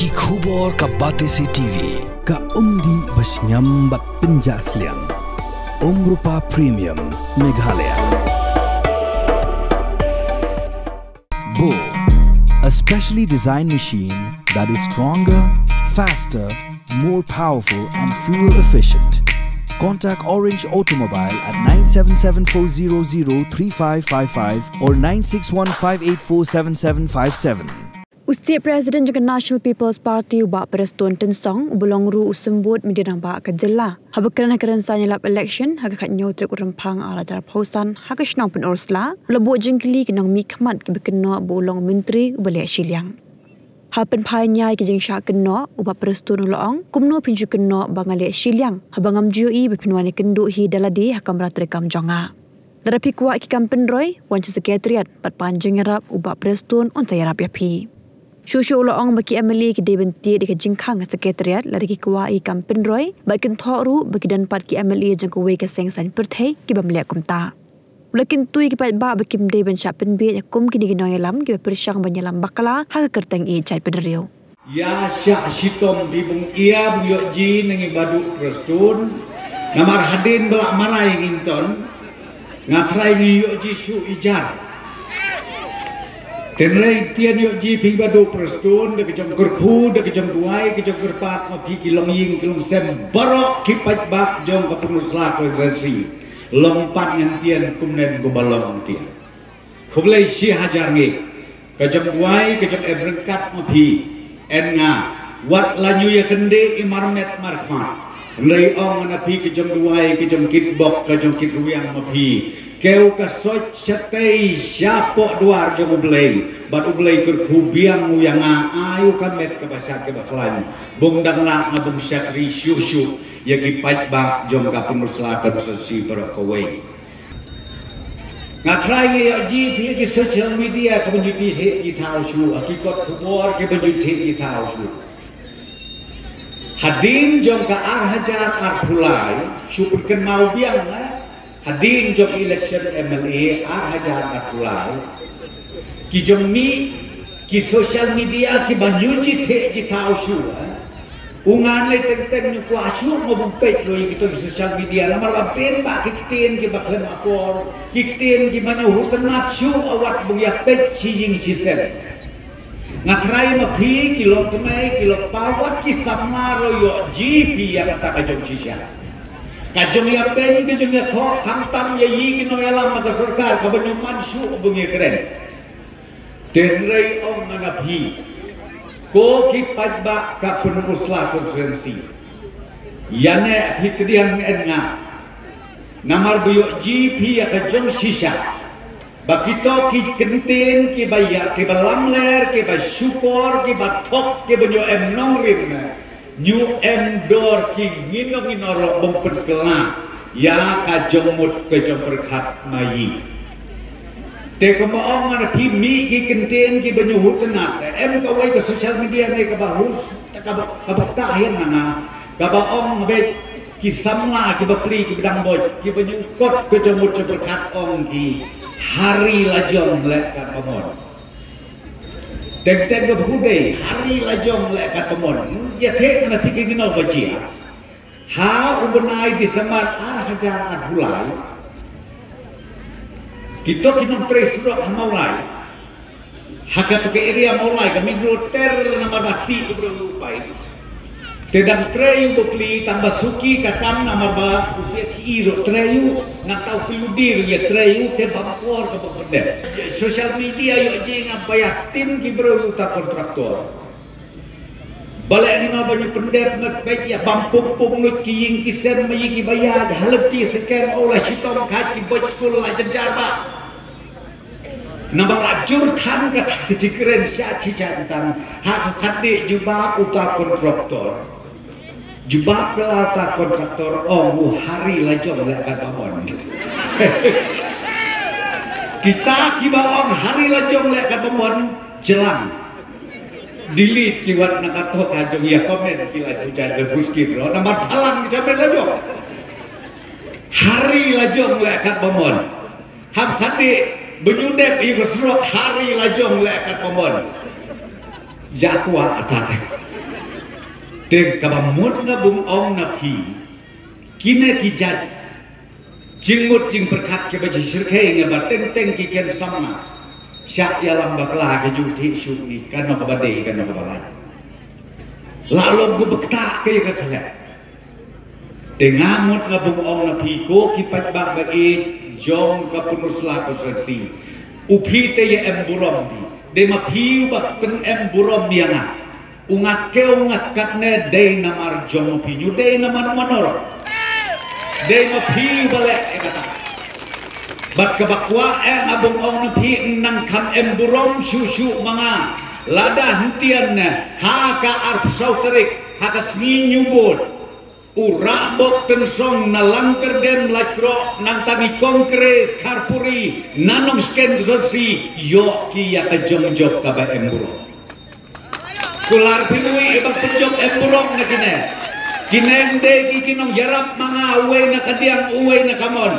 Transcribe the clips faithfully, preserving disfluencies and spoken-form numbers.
Ki khubor ka Batesi T V. Ka umdih ba shngiam bad pynjah sliang. Umrupa Premium Meghalaya. Bo, a specially designed machine that is stronger, faster, more powerful and fuel efficient. Contact Orange Automobile at nine seven seven four zero zero three five five five or nine six one five eight four seven seven five seven. U State President jong ka National People's Party u Bah Prestone Tynsong uba long ruh u symbud media rangbah ka jylla, haba kren ha ka rynsan ïalap election ha ka khathynñiew tarik u Rymphang arhajar arphew san ha ka shnong Pynursla, u la buh jingkylli ki nongmihkhmat kiba kynnoh ba u long u myntri uba leh shiliang. Ha pynphai ïa ki jingshah kynnoh, u Bah Prestone u la ong, kumno phin shu kynnoh ba nga leh shiliang haba ngam ju ïohi ba phin wan ïakynduh hi da lade ha kamra treikam jong nga. Lada phi kwah ki kam pynroi, wan sha Secretariat bad pan jingïarap, u Bah Prestone un sa ïarap ïa phi. Shuh shuh u la ong ba ki M L A ki dei ban tied ïa ka jingkhang ha Secretariat lada ki kwah ïa ki kam pynroi, bad kynthoh ruh ba ki don pat ki M L A jong kawei ka seng saiñ pyrthei ki bym leh kumta. U la kyntu ïa ki paidbah ba kim dei ban shah pynbieit ïa kum kine ki nongïalam kiba pyrshang ban ïalam bakla ha ka kyrteng ïeit jaitbynriew. Ïa shah shitom phi bym ïa bym ïoh ji na ngi Bah Prestone. Namar hadien ba la marai ngin ton, nga trai ngi ïoh ji shuh i jar. Tynrai tian ïoh ji phi Bah Prestone, da ka jong kyrkhu, da ka jong duwai, ka jong kyrpad, ma phi ki longïing ki longsem baroh ki paidbah jong ka Pynursla constituency. Long pat ngan tian kumne kumba long tian. Khublei shi hajar ngi. Ka jong duwai, ka jong em ryngkat ma phi. En nga, wat la ñiuh ïa kynde i marmet markhmat. Hynrei ong na phi ka jong duwai, ka jong kitbok, ka jong kitrwiang ma phi. Kew ka soit shatei shapoh dwar jong U Blei. Bad U Blei kyrkhu biang u ïa nga, ai u ka met kaba shat kaba khlaiñ. Bym dang lah nga bym shakri shuh shuh ïa ki paidbah jong ka Pynursla constituency baroh kawei. Nga trai ngi ïoh ji phi ki social media ka ban ju thied ji thaw shuh, ki kot khubor ki ban ju thied ji thaw shuh. Hadien jong ka arhajar arphew lai, shu pynkynmaw biang la. Hadien jong election M L A arhajar arphew lai, ki jong mi ki social media ki ban ju thied ji thaw shuh. U ngan lei teng teng ñu kwah shuh, nga bym peit ruh ïa kito ki social media, namar ba pynbha ki ktien kiba khlem akor, ki ktien kiba ñiuh tynnat shuh, wat bym ïa peit shi ïing shi sem. Nga trai ma phi ki longkmie, ki longkpa, wat ki samla ruh ïoh ji phi ïa kata ka jong shisha. Ka jong ïa peit, ka jong ïa khoh, khamtam ïa i ki nongïalam ka sorkar kaba ñiuh man shuh bym ïa kren. Tynrai ong nga na phi, ko ki paidbah ka Pynursla constituency, ïa ne phi tdiang en nga. Namar ba ïoh ji phi ïa ka jong shisha, ba kito ki kyntien kiba ïa, kiba lamler, kiba shukor, kiba thok, kiba ñiuh em nongrim ne. Ñiuh em dor ki ngino ngino ruh bym pynkylla ïa ka jong mut ka jong pyrkhat ma i. Te kumba ong nga na phi, mih ki kyntien kiba ñiuh tynnat. Em kawei ka social media ne kaba hus, kaba, kaba ktah hi na nga, kaba ong beit ki samla kiba pli kiba dang boi kiba ñiuh kot ka jong mut jong pyrkhat, ong ki, hari lajong leh katba mon. Teng teng ka bhu dei, hari lajong leh katba mon. Ïa thik na phi ki ngino ba jia. Ha u bnai December arhajar arphew lai, kito ki nongtrei surok ha Mawlai, ha kato ka area Mawlai, ka main road ter namar ba ti u briew u pai. Te dang trei u bapli tang ba suki ka kam namar ba u P H E ruh trei u, nangta u P W D ruh ïa trei u, te bam por ka bam pyndep. Social media ïoh jingïap ba ïa tim ki briew uta kontraktor. Ba leh ngino ba ñu pyndep, ngat peit ïa bam pum pum ngut ki ïing ki sem ma ïa ki ba ïa ha lynti Sekem, oh la shitom khat ki boi skul la jynjar ba. Namar la jur than kata ka jingkren sha shisha tang ha ka khatduh jubab uta kontraktor. Jubab ka la uta kontraktor, ong u, hari lajong leh katba mon. Kita kiba ong hari lajong leh katba mon, jlang. Delete ki wat na kato ka jong ïa comment ki la ju jait da buskit ruh namar phalang ki sa mih lajong. Hari lajong leh katba mon. Hap khatduh ba ñu dep ïa ka surok hari lajong leh katba mon. Jatwa atat. Te kaba mut nga bym ong na phi, kine ki jait jingmut jingpyrkhat kiba jingshyrkhei nga ba teng teng ki ken samla shah ïalam bakla ka ju thik shuh ni, kano kaba dei kano kaba lai. La long ku bakta ka ïa ka khleh. Te nga mut nga bym ong na phi ko ki paidbah ba ïeit jong ka Pynursla Constituency. U phi te ïa em burom phi. Dei ma phi uba pynem burom ïa nga. U nga kew nga katne dei namar jong u phi, nyu dei namar manor. Dei ma phi uba leh ïa kata. Bad kaba kwah eh nga bym ong na phi, nang kham em burom shuh shuh ma nga. Lada hyntian ne ha ka arphew saw tarik ha ka sngi New Board. U Rabok Tynsong na Langkyrdem Laitkroh nangta i Congress Kharpuri na Nongsken Constituency ïoh ki ïa ka jong jop kaba em burom. Kular phi ui ïa ba pynjop em burom na kine. Kine ndei ki ki nongïarap ma nga, uwei na ka diang uwei na ka mon.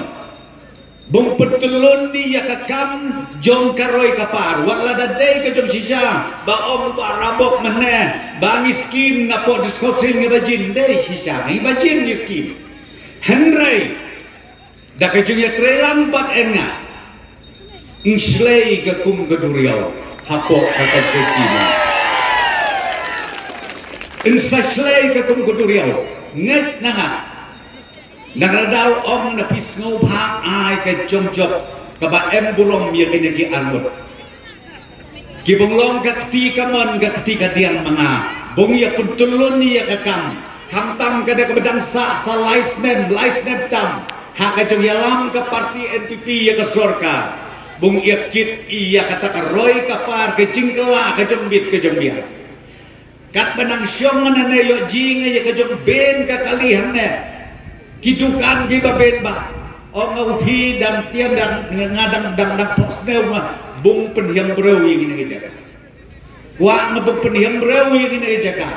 Bym pyntyllun ïa ka kam jong ka roi ka par. Wat lada dei ka jong shisha ba ong ba Rabok mynne ba ngi skim na pok discussing ngi ba jin dei shisha ngi ba jin ngi skim. Hynrei da ka jong ïa treilang bad en nga. Ym shlei ka kum ka duriaw hapoh ka ka shisha. Ym sa shlei ka kum ka duriaw. Ngeit na nga. Nang la dau ong na phi sngewbha ai ka jong jop kaba em burom ïa kine ki arngut. Ki bym long ka kti ka mon ka kti ka diang ma nga. Bym ïa pyntyllun ïa ka kam. Khamtam ka da kaba dang sah sa lai snem lai snem tam. Ha ka jong ïalam ka parti N P P ïa ka sorkar. Bym ïa kit ïa kata ka roi ka par ka jingkylla ka jong bit ka jong biang. Katba nang shong nga nane ïoh jingïa ka jong ben ka kali hangne. Ki dukan kiba ben ba. Ong nga u phi dang tian dang nga dang dang dang pok snew nga bym pynhiam briew ïa kine ki jaka. Kwah nga bym pynhiam briew ïa kine ki jaka.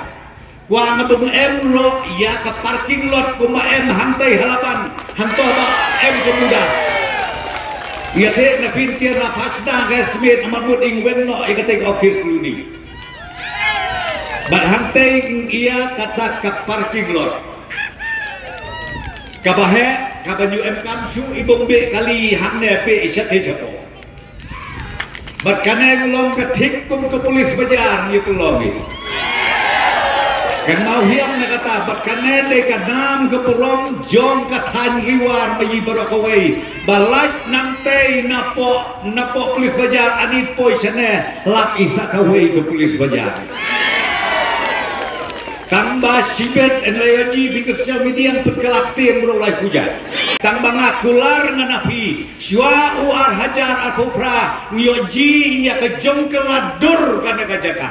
Kwah nga bym em ruh ïa ka parking lot kumba em hangtai ha Laban. Hangto ba em ka muda. Ïa te na pyntian la pachna ka estimate amat mut ing wen no ïa ka te ka office luni. Bad hangtei ïa kata ka parking lot. Kaba heh kaba nyu em kam shu i bom be kali hangne be i shat he shapo. Bad kane long ka thik kum ka police bajar ngi pulong i. Kan mau hiam na kata bad kane de ka nam ka purong jong ka than riwar ma i barok kawei. Ba lait nangtei na po na po police bajar ani poi shane lak isa kawei ka police bajar. Tang ba shibet en la ïoh ji bi ka social media pynkalak te em bro lai puja. Tang ba nga kular nga na phi shwa u ar hajar arphew phra ngi ïoh ji ïa ka jong ka la dur ka na ka jaka.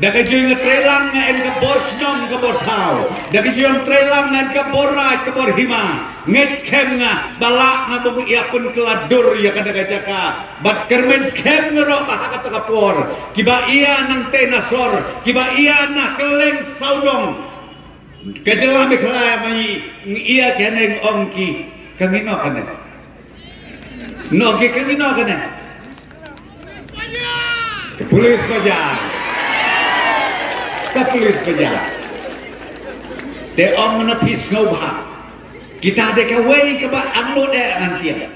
Da ka jong nga trei lang nga en ka bor shnong ka bor thaw. Da ka jong trei lang nga en ka bor raid ka bor hima. Ngeit skhem nga ba lah nga bym ïa pynkylla dur ïa ka da ka jaka. Bad kyrmen skhem nga ruh ba ha kata ka por kiba ïa nangtei na sor kiba ïa na kylleng sawdong ka jylla Meghalaya ma ngi ïa kane ong ki ka ngi no kane. No ki ka ngi no kane. Ka police bajar. Ka police bajar. Te ong na phi sngewbha. Kita de kawei kaba angnud eh ngan tiang.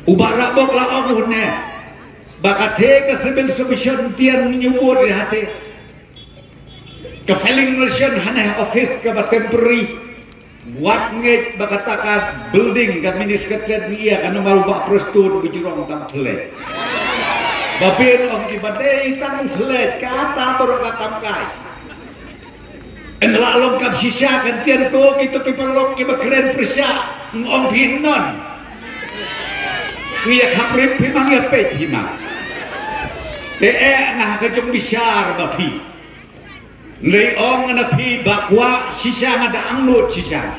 U Bah Rabok la ong une ba ka the ka civil submission tiang ngi u bud ri hate. Ka filing relation hane office kaba temporary. Wat ngeit ba kata ka building ka mini secretariat ngi ïa ka namar u Bah Prestone u jrong tang khlej. Ba ben ong ki ba dei tang khlej kata baroh ka kam kai. Yn la long kam shisha kan tian ko kito ki paralok kiba kren pyrshah ng ong phi non. Ngi ïa khap rip phi mang ïa peit phi mang. Te eh nga ha ka jong bishar ba phi. Ndei ong na phi ba kwah shisha nga da angnud shisha.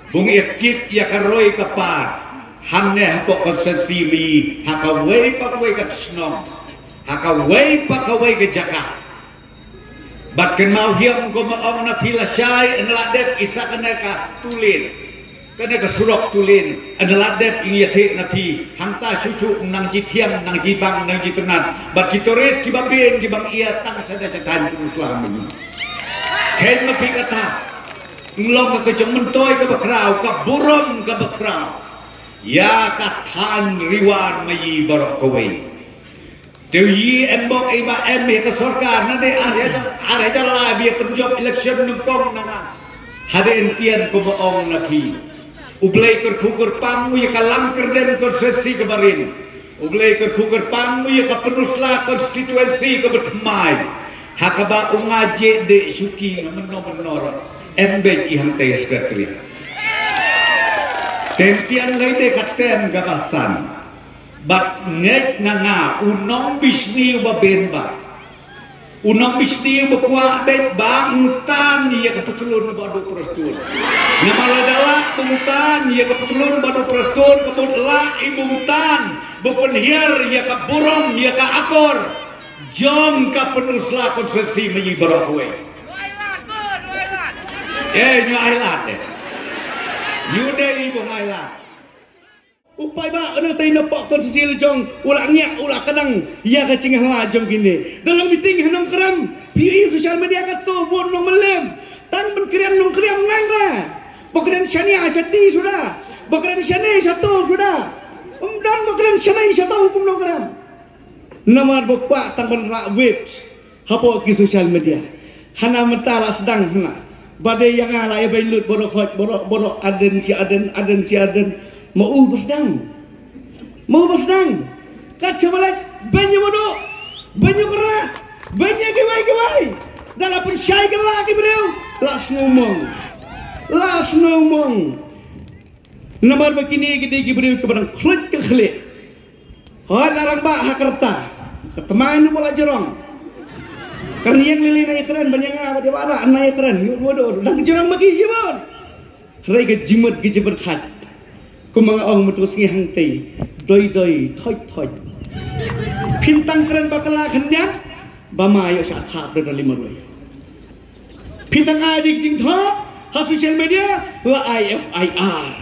Bung ïa kit ïa ka roi ka par. Hangne hapoh konstituensi mi ha kawei pa kawei ka shnong. Ha kawei pa kawei ka jaka. Bad kynmaw hiam kum ma ong na phi lashai yn la dep isa kane ka tulin. Kane ka surok tulin yn la dep ïa thik na phi hangta shu shu nang ji thiang nang ji bang nang ji tynat. Bad ki tourist kiba pyn kiba ïa tang sada sada pyrus la ngi. Hynrei ma phi kata, nglong ka jong myntoi kaba khraw, ka burom kaba khraw ïa ka thaiñ Ri War Mayi baroh kawei. Te u yi em bok i ba em ïa ka sorkar na de ar hajar, ar hajar lai ba ïa pynjop election nyngkong na nga. Hadien tian kumba ong na phi, U Blei kyrkhu kyrpang u ïa ka Langkyrdem constituency kaba rim. U Blei kyrkhu kyrpang u ïa ka Pynursla constituency kaba thymmai. Ha kaba u nga je de shuki na mynno mynno ruh em beit i hangtei secretary. Ten tian lei de ka ten kaba san. Bad ngeit na nga u nongbishni uba ben ba, u nongbishni uba kwah beit ba ngtan ïa ka patlun ba duk prestun. Namar lada lah ba ngtan ïa ka patlun ba duk prestun, ka mut lah i ba ngtan ba pynhiar ïa ka burom ïa ka akor jong ka Pynursla constituency Mayi baroh kawei. Eh, nyu ai lad eh. Nyu dei i ba ngai lad. U paidbah u nongtei na pok constituency la jong u la ngiah u la kdang ïa ka jingïalang jong kine. Da long meeting ha Nongkrem, phi ïohi social media katto bun nongmlem. Tang ban kren nongkrem nang ra. Ba kren shane ha shati suda. Ba kren shane shato suda. Um don ba kren shane shato hukum Nongkrem. Namar ba kwah tang ban rah waves hapoh ki social media. Hana mynta la sdang hana. Ba dei ïa nga la ïa beiñ lut baroh hoi baroh baroh aden shi aden aden shi aden. Ma u ba sdang. Ma u ba sdang. Kat sha ba leit beiñ ïa u Madu. Beiñ ïa u Kyrah. Beiñ ïa kiwei kiwei. Da la pynshai kylla ki briew. La sngewmong. La sngewmong. Namar ba kine ki dei ki briew kiba dang khluit ka khlieh. Hooid la rangbah ha ka rta. Ka tmai nu ba la jrong. Ka rynïeng lili na ïakren ban ïa nga ba dei ba rah na ïakren. Ngi ba dei dang jrong ma ki shibun. Hynrei ka jingmut ka jingpyrkhat. Kumba nga ong mynta sngi hangtei. Doi doi thoit thoit. Phin tang kren ba kylla khyndiat. Ba ma ïoh shah thap da dali marwei. Phi tang ai dik jingthoh ha social media la ai F I R.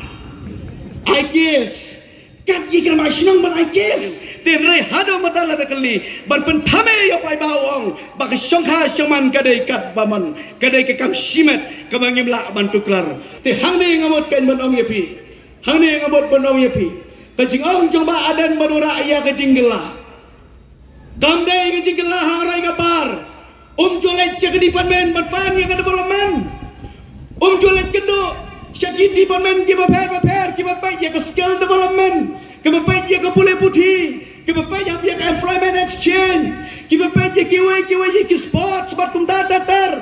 Ai case. Kat ïa ki rangbah shnong ban ai case. Te hynrei haduh mynta la da kylli ban pynthame ïa u paidbah u ong ba ka shongkha shongman ka dei kat ba man, ka dei ka kam shimet kaba ngim lah ban tuklar. Te hangne nga mut kan ban ong ïa phi. Hangne nga mut ban ong ïa phi. Ka jingong jong Bah Ardent ba u rah ïa ka jingkylla. Kam dei ka jingkylla ha rai ka par. Um ju leit sha ka department ban pan ïa ka development. Um ju leit kynduh sha ki department kiba pher ba pher kiba peit ïa ka skill development, kiba peit ïa ka pule puthi, kiba peit ïa ka employment exchange, kiba peit ïa kiwei kiwei ïa ki sports bad kumta ter ter.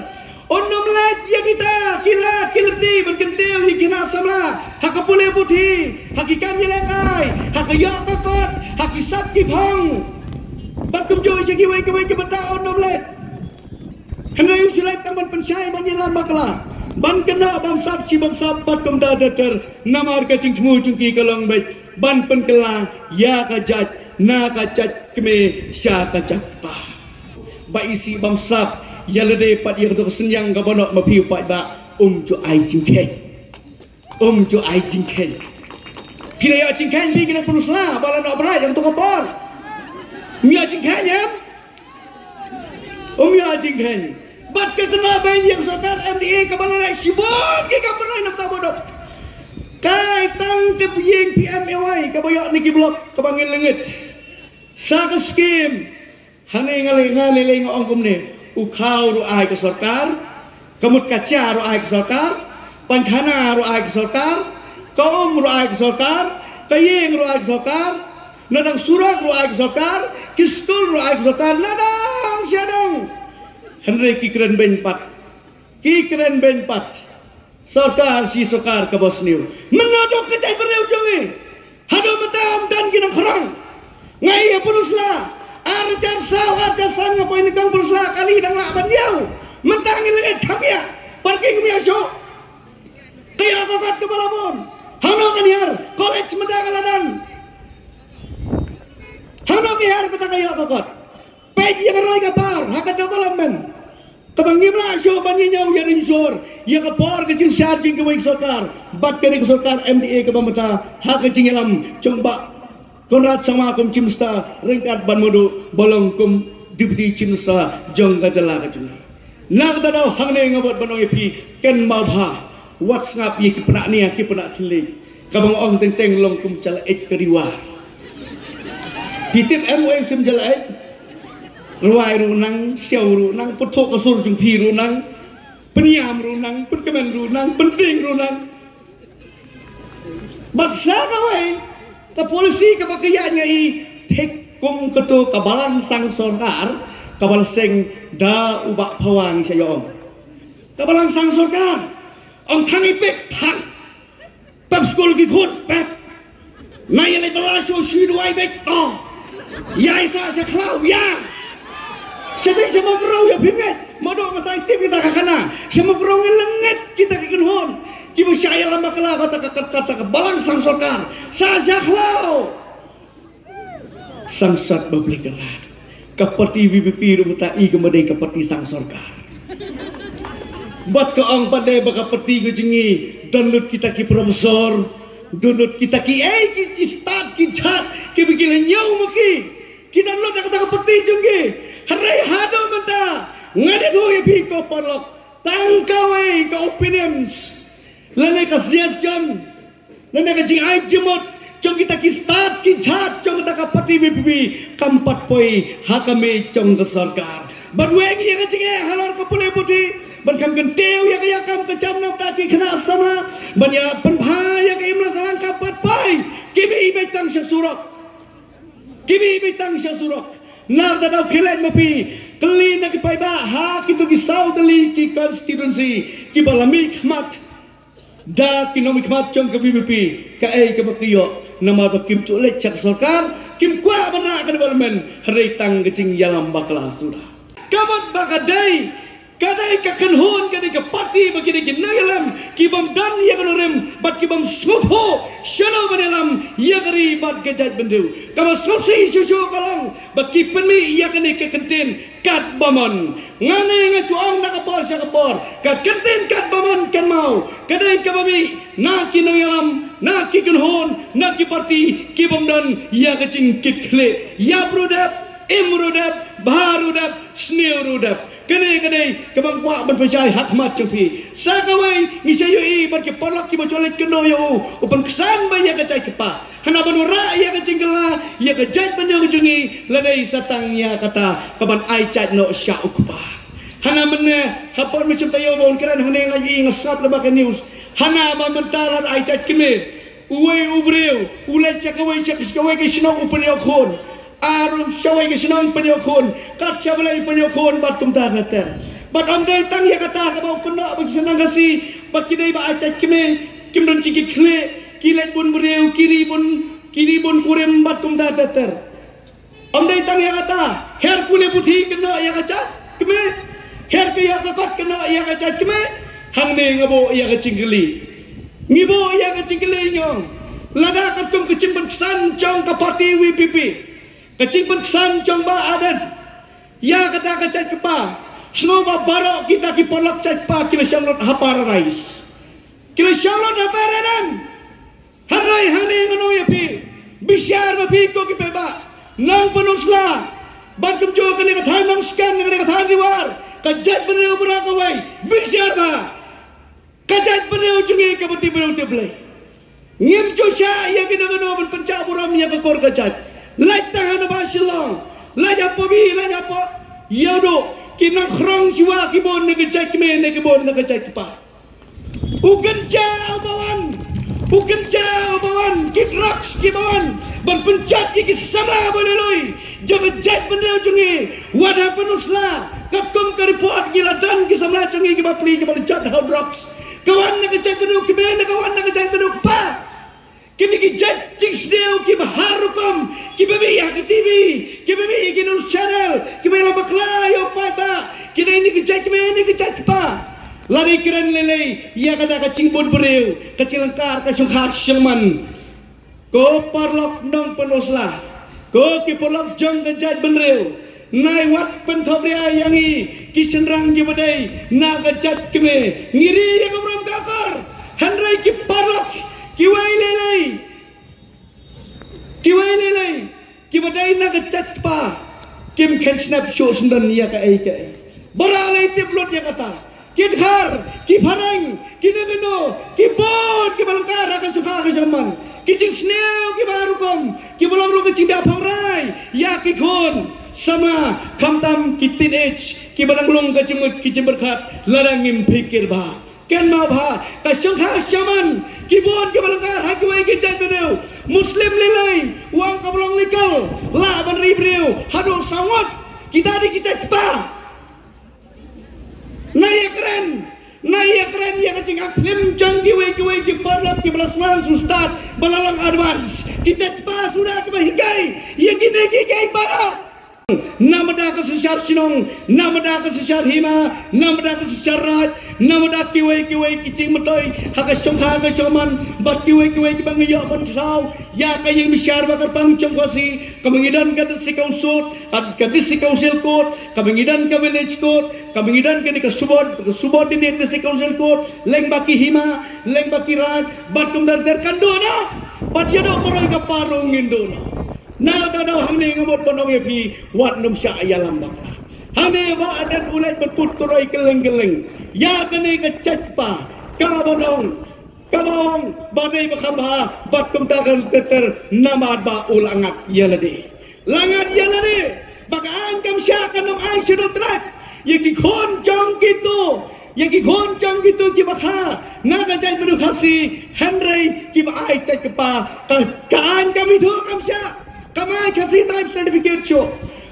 Un ym leit ïa kita ki lad ki lynti ban kyntiew ïa ki khynnah samla ha ka pule puthi, ha ki kam ïalehkai, ha ka ïoh ka kot, ha ki sap ki phong. Bad kumjuh sha kiwei kiwei ki bynta un ym leit. Hynrei u shu leit tang ban pynshai ban ïalam bakla, ban kynnoh bamsap shi bamsap bad kumta ter ter. Namar ka jingthmu jong ki ka long beit ban pynkylla ïa ka jait na ka jait kmie sha ka jait kpa. Ba isih bamsap ïa lade pat ïa kato ka synñiang kaba noh ma phi u paidbah, um ju ai jingkheiñ. Um ju ai jingkheiñ. Phi la ïoh jingkheiñ phi ki nongpynusla ba la noh brai ïa kato ka por. Um ïoh jingkheiñ em? Um ïoh jingkheiñ. Bad ka kynnoh beiñ ïa ka sorkar M D A kaba la leh shibun ki kam ban roi na bynta u Madu. Kai tang ka ïing P M A Y kaba ïoh na ki block kaba ngin lyngngoh. Sa ka skim. Hangne nga lei, nga lei lei nga ong kumne. U Khaw ruh ai ka sorkar. Ka Mut ka Chia ruh ai ka sorkar. Pynkhana ruh ai ka sorkar. Ka Um ruh ai ka sorkar. Ka Ïing ruh ai ka sorkar. Na dang surok ruh ai ka sorkar. Ki skul ruh ai ka sorkar. Na dang sha dang. Hynrei ki kren beiñ pat. Ki kren beiñ pat. Sorkar shi sorkar kaba sniew. Mynno dok ka jaitbynriew jong ngi. Haduh mynta ym don ki nongkhrong. Nga ïa pynusla. Ar hajar saw ar hajar san nga poi nyngkong pynusla kali dang lah ban ïaw. Mynta ngi lyngngoh kham ïa. Parking ym ïa shuh. Ka ïoh ka kot kaba la bun. Hangno kan hiar. College mynta ka la don. Hangno kan hiar kata ka ïoh ka kot. Peit ïa ka roi ka par ha ka development. Kaba ngim lah shuh ban ïa ñiew ïa ring jor ïa ka por ka jingshad jong kiwei ki sorkar bad kane ka sorkar M D A kaba mynta ha ka jingïalam jong Bah Conrad Sangma kum Chief Minister ryngkat Bah Madu ba long kum Deputy Chief Minister jong ka jylla ka jong ngi. Na kata daw hangne nga bud ban ong ïa phi, kynmaw bha, wat sngap ïa ki pynah nia ki pynah thylliej. Kaba nga ong teng teng long kum jala ej ka riwa. Phi tip em, u ong sim jala ej? Rwai ruh nang, siaw ruh nang, pynthok ka sur jong phi ruh nang, pynïam ruh nang, pynkmen ruh nang, pynting ruh nang. Bad sa kawei ka polisi kaba ka ïaid nga i, thik kum kato ka balang sang sorkar kaba la seng da u Bah Phawang sha ïong. Ka balang sang sorkar, ong thang i pek thang. Pep skul ki khun pep. Na ïa lei bala shu shu duwai bek to. Ïa i sa sa khlaw ïa. Sa dei sa ma bro ïa phi nget. Ma do ma tai tip kita ka khana. Sa ma bro ngi lyngnget kita ki kynhun. Ki ba sha ïalam bakla kata ka kata ka balang sang sorkar. Sa sa khlaw. Sangsad ba blik ka rat. Ka parti V P P ruh mynta i ka ma dei ka parti sang sorkar. Bad ka ong pat de ba ka parti ka jong ngi don lut kita ki professor, don lut kita ki ei ki jistad ki jhat ki ba ki la ñiew ma ki. Ki don lut da kata ka parti jong ki. Hynrei haduh mynta nga dei ïa phi ko paralok tang kawei ka opinions lane ka suggestion. Nane ka jingai jingmut jong kita ki stad ki jhat jong kita ka parti V P P kam pat poi ha ka mei jong ka sorkar. Bad weng ïa ka jingeh halor ka pule puthi ban kham kyntiew ïa ka ïa kam ka jam na bynta ki khynnah samla ban ïa pynbha ïa ka imlang sahlang kam pat poi. Ki mih beit tang sha surok. Ki mih beit tang sha surok. Nar da daw khie leit ma phi kylli na ki paidbah ha kito ki saw tylli ki constituency ki ba la mih khmat da ki nongmihkhmat jong ka V P P. Kaei kaba ki ïoh namar ba kim ju leit sha ka sorkar, kim kwah ban rah ka development, hynrei tang ka jingïalam bakla suda. Ka mut ba ka dei, ka dei ka kynhun, ka dei ka parti ba ki dei ki nongïalam ki bym don ïa ka nongrim bad ki bym sngewthuh shano ban ïalam ïa ka ri bad ka jaitbynriew. Kaba sngewsih shuh shuh ka long ba ki pynmih ïa kane ka kyntien katba mon. Nga ne nga ju ong na ka por sha ka por, ka kyntien katba mon kynmaw ka dei kaba mih na ki nongïalam, na ki kynhun, na ki parti ki bym don ïa ka jingkitkhlieh. Ïap ruh dep, im ruh dep, bha ruh dep, sniew ruh dep. Kane ka dei kaba nga kwah ban pynshai ha khmat jong phi. Sa kawei ngi sa ïohi bad ki paralok kiba ju leit kynduh ïa u, u pynksan bha ïa ka jait ka kpa. Hana ban wanrah ïa ka jingkylla ïa ka jaitbynriew ka jong ngi, lada sa tang ïa kata ka ban ai jait noh sha u kpa. Hana mynne ha por mynshym taïew ba un kren hangne nga ïohi, nga sngap lyngba ka news. Hana ba mynta lada ai jait kmie, uwei u briew u leit sha kawei, sha kawei ka shnong u pynïoh khun. Ar sha kawei ka shnong pynïoh khun, kat sha Blei pynïoh khun bad kumta ter ter. Bad ym dei tang ïa kata kaba u kynnoh ba ki shnong Khasi ba ki dei ba ai jait kmie, kim don jingkitkhlieh, ki leit bun briew, ki ri bun, ki ri bun kurim bad kumta ter ter. Ym dei tang ïa kata, her pule puthi kynnoh ïa ka jait kmie, her ka ïa ka kot kynnoh ïa ka jait kmie. Hangne nga buh ïa ka jingkylli, ngi buh ïa ka jingkylli ngi ong, lada katkum ka jingpynksan jong ka parti V P P, ka jingpynksan jong Bah Ardent ïa kata ka jait kpa, sngewbha baroh kita ki paralok jait kpa ki la shong lut ha paradise, ki la shong lut ha paradise. Hynrei hangne ngan ong ïa phi, bishar ma phi ko ki paidbah Nongpynusla, bad kumjuh kane ka thaiñ Nongskren, kane ka thaiñ Ri War, ka jaitbynriew baroh kawei, bishar bha. Ka jaitbynriew jong ngi kaba tip briew tip Blei. Ngim ju shah ïa kino kino ban pynjah burom ïa ka kur ka jait. Lait tang hana ba Shillong, lait ha Pyrbi, lait ha Pyrduh, ki nongkhrong shuwa ki bun na ka jait kmie ne ki bun na ka jait kpa. U kynja uba wan, u kynja uba wan, ki drugs kiba wan ban pynjot ïa ki samla ba lui lui jong ka jaitbynriew jong ngi. Wat ha Pynursla, katkum ka report ngi la don ki samla jong ngi kiba plie kiba la jot ha u drugs. Ka wan na ka jaitbynriew kmie ne ka wan na ka jaitbynriew kpa. Kine ki jait jingsniew kiba har rukom, kiba mih ha ki T V, kiba mih ha ki news channel, kiba ïalam bakla ïa u paidbah, ki dei ne ki jait kmie ne ki jait kpa. Lada kren lei lei ïa kata ka jingbun briew, ka jinglyngkar, ka shongkha shongman. Ko paralok Nongpynusla, ko ki paralok jong ka jaitbynriew, nai wat pynthop ria ïa ngi ki shynrang kiba dei na ka jait kmie. Ngi ri ïa ka burom ka akor, hynrei ki paralok kiwei lei lei, kiwei lei lei kiba dei na ka jait kpa kim kheiñ snep shuh sngewdon ïa kaei kaei. Ba rah lei Ki blut ïa kata. Ki dkhar, ki phareng, kino kino, ki bun kiba lyngkar ha ka sngewbha ka jingman. Ki jingsniew kiba rukom, kiba long ruh ka jingbiang phawrai ïa ki khun samla, khamtam ki teenage kiba dang long ka jingmut ki jingpyrkhat lada ngim pyrkhat bha. Kynmaw bha, ka shongkha shaman, ki bun kiba lyngkar ha kiwei ki jaitbynriew. Muslim lei lei, u ong kaba long legal, lah ban ri briew haduh saw ngut. Kita dei ki jait kpa. Nga ïakren, nga ïakren ïa ka jingaklim jong kiwei kiwei ki paralok kiba la sdang shu start ba la long advance. Ki jait kpa suda kiba hikai ïa kine kiei kiei baroh. Namar da ka synshar shnong, namar da ka synshar hima, namar da ka synshar raid, namar da kiwei kiwei ki jingmyntoi ha ka shongkha ha ka shongman, bad kiwei kiwei kiba ngi ïoh ban thaw ïa ka ïing bishar ba kyrpang jong ka Khasi, kaba ngi don ka District Council, ka, ka District Council Court, kaba ngi don ka Village Court, kaba ngi don kane ka subord-, ka Subordinate District Council Court, lyngba ki hima, lyngba ki raid, bad kumta ter kan duh noh, bad ïa duh ka roi ka par ruh ngin duh noh. Nangta dei hangne nga mut ban ong ïa phi, wat nym shah ïalam bakla. Hangne Bah Ardent u leit ban put ka roi kylleng kylleng ïa kane ka jait kpa, kaba ong, kaba ong ba dei ba kham bha, bad kumta kan ter ter namar ba u la ngat ïa lade. La ngat ïa lade ba ka aiñ kam shah, kan ym ai Scheduled Tribe ïa ki khun jong kito, ïa ki khun jong kito kiba kha na ka jaitbynriew Khasi, hynrei kiba ai jait kpa, ka, ka aiñ kam ithuh, kam shah. Kam ai Khasi Tribe Certificate shuh.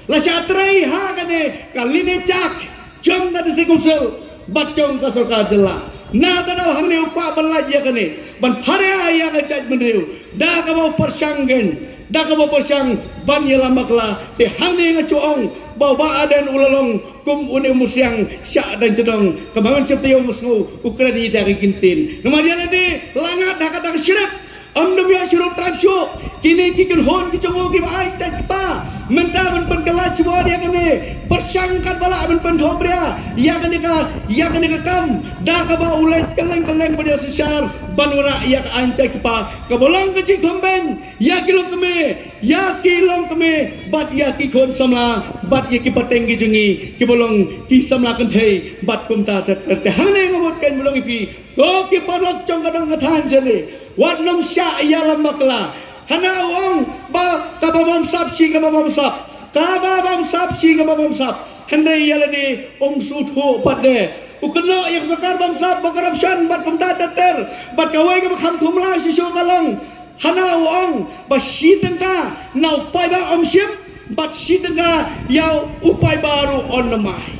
La shah trei ha kane ka Lineage Act jong ka District Council bad jong ka sorkar jylla. Nangta dei hangne u kwah ban lait ïa kane, ban pharia ïa ka jaitbynriew da kaba u pyrshang kein, da kaba u pyrshang ban ïalam bakla. Te hangne nga ju ong ba u Bah Ardent u la long kum une u mynsiem shah dang tdong, kaba ngan sheptieng u sngew u kren ïa ka ktien. Namar ïa lade la ngat ha kata ka shrip. Ym dei ïa Scheduled Tribe shuh. Kine ki kynhun ki jong u kiba ai jait kpa mynta ban pynkylla jubor ïa kane, pyrshang katba lah ban pynthohbria ïa kane ka, ïa kane ka kam da kaba u leit kylleng kylleng ban ïa synshar ban wanrah ïa ka aiñ jait kpa kaba long ka jingthombeiñ ïa ki longkmie, ïa ki longkmie bad ïa ki khun samla bad ïa ki pateng ki jong ngi kiba long ki samla kynthei bad kumta ter ter. Te hangne nga mut kein ban ong ïa phi, ko ki paralok jong ka dong ka thaiñ shane, wat nym shah ïalam bakla. Hana u ong ba kaba bamsap shi kaba bamsap, kaba bamsap shi kaba bamsap. Hynrei ïa lade um sngewthuh pat de. U kynnoh ïa ka sorkar bamsap, ba corruption bad kumta ter ter, bad kawei kaba kham thumla shisha ka long, hana u ong ba shi tyngka na u paidbah um shim, bad shi tyngka ïa u paidbah ruh un ym ai.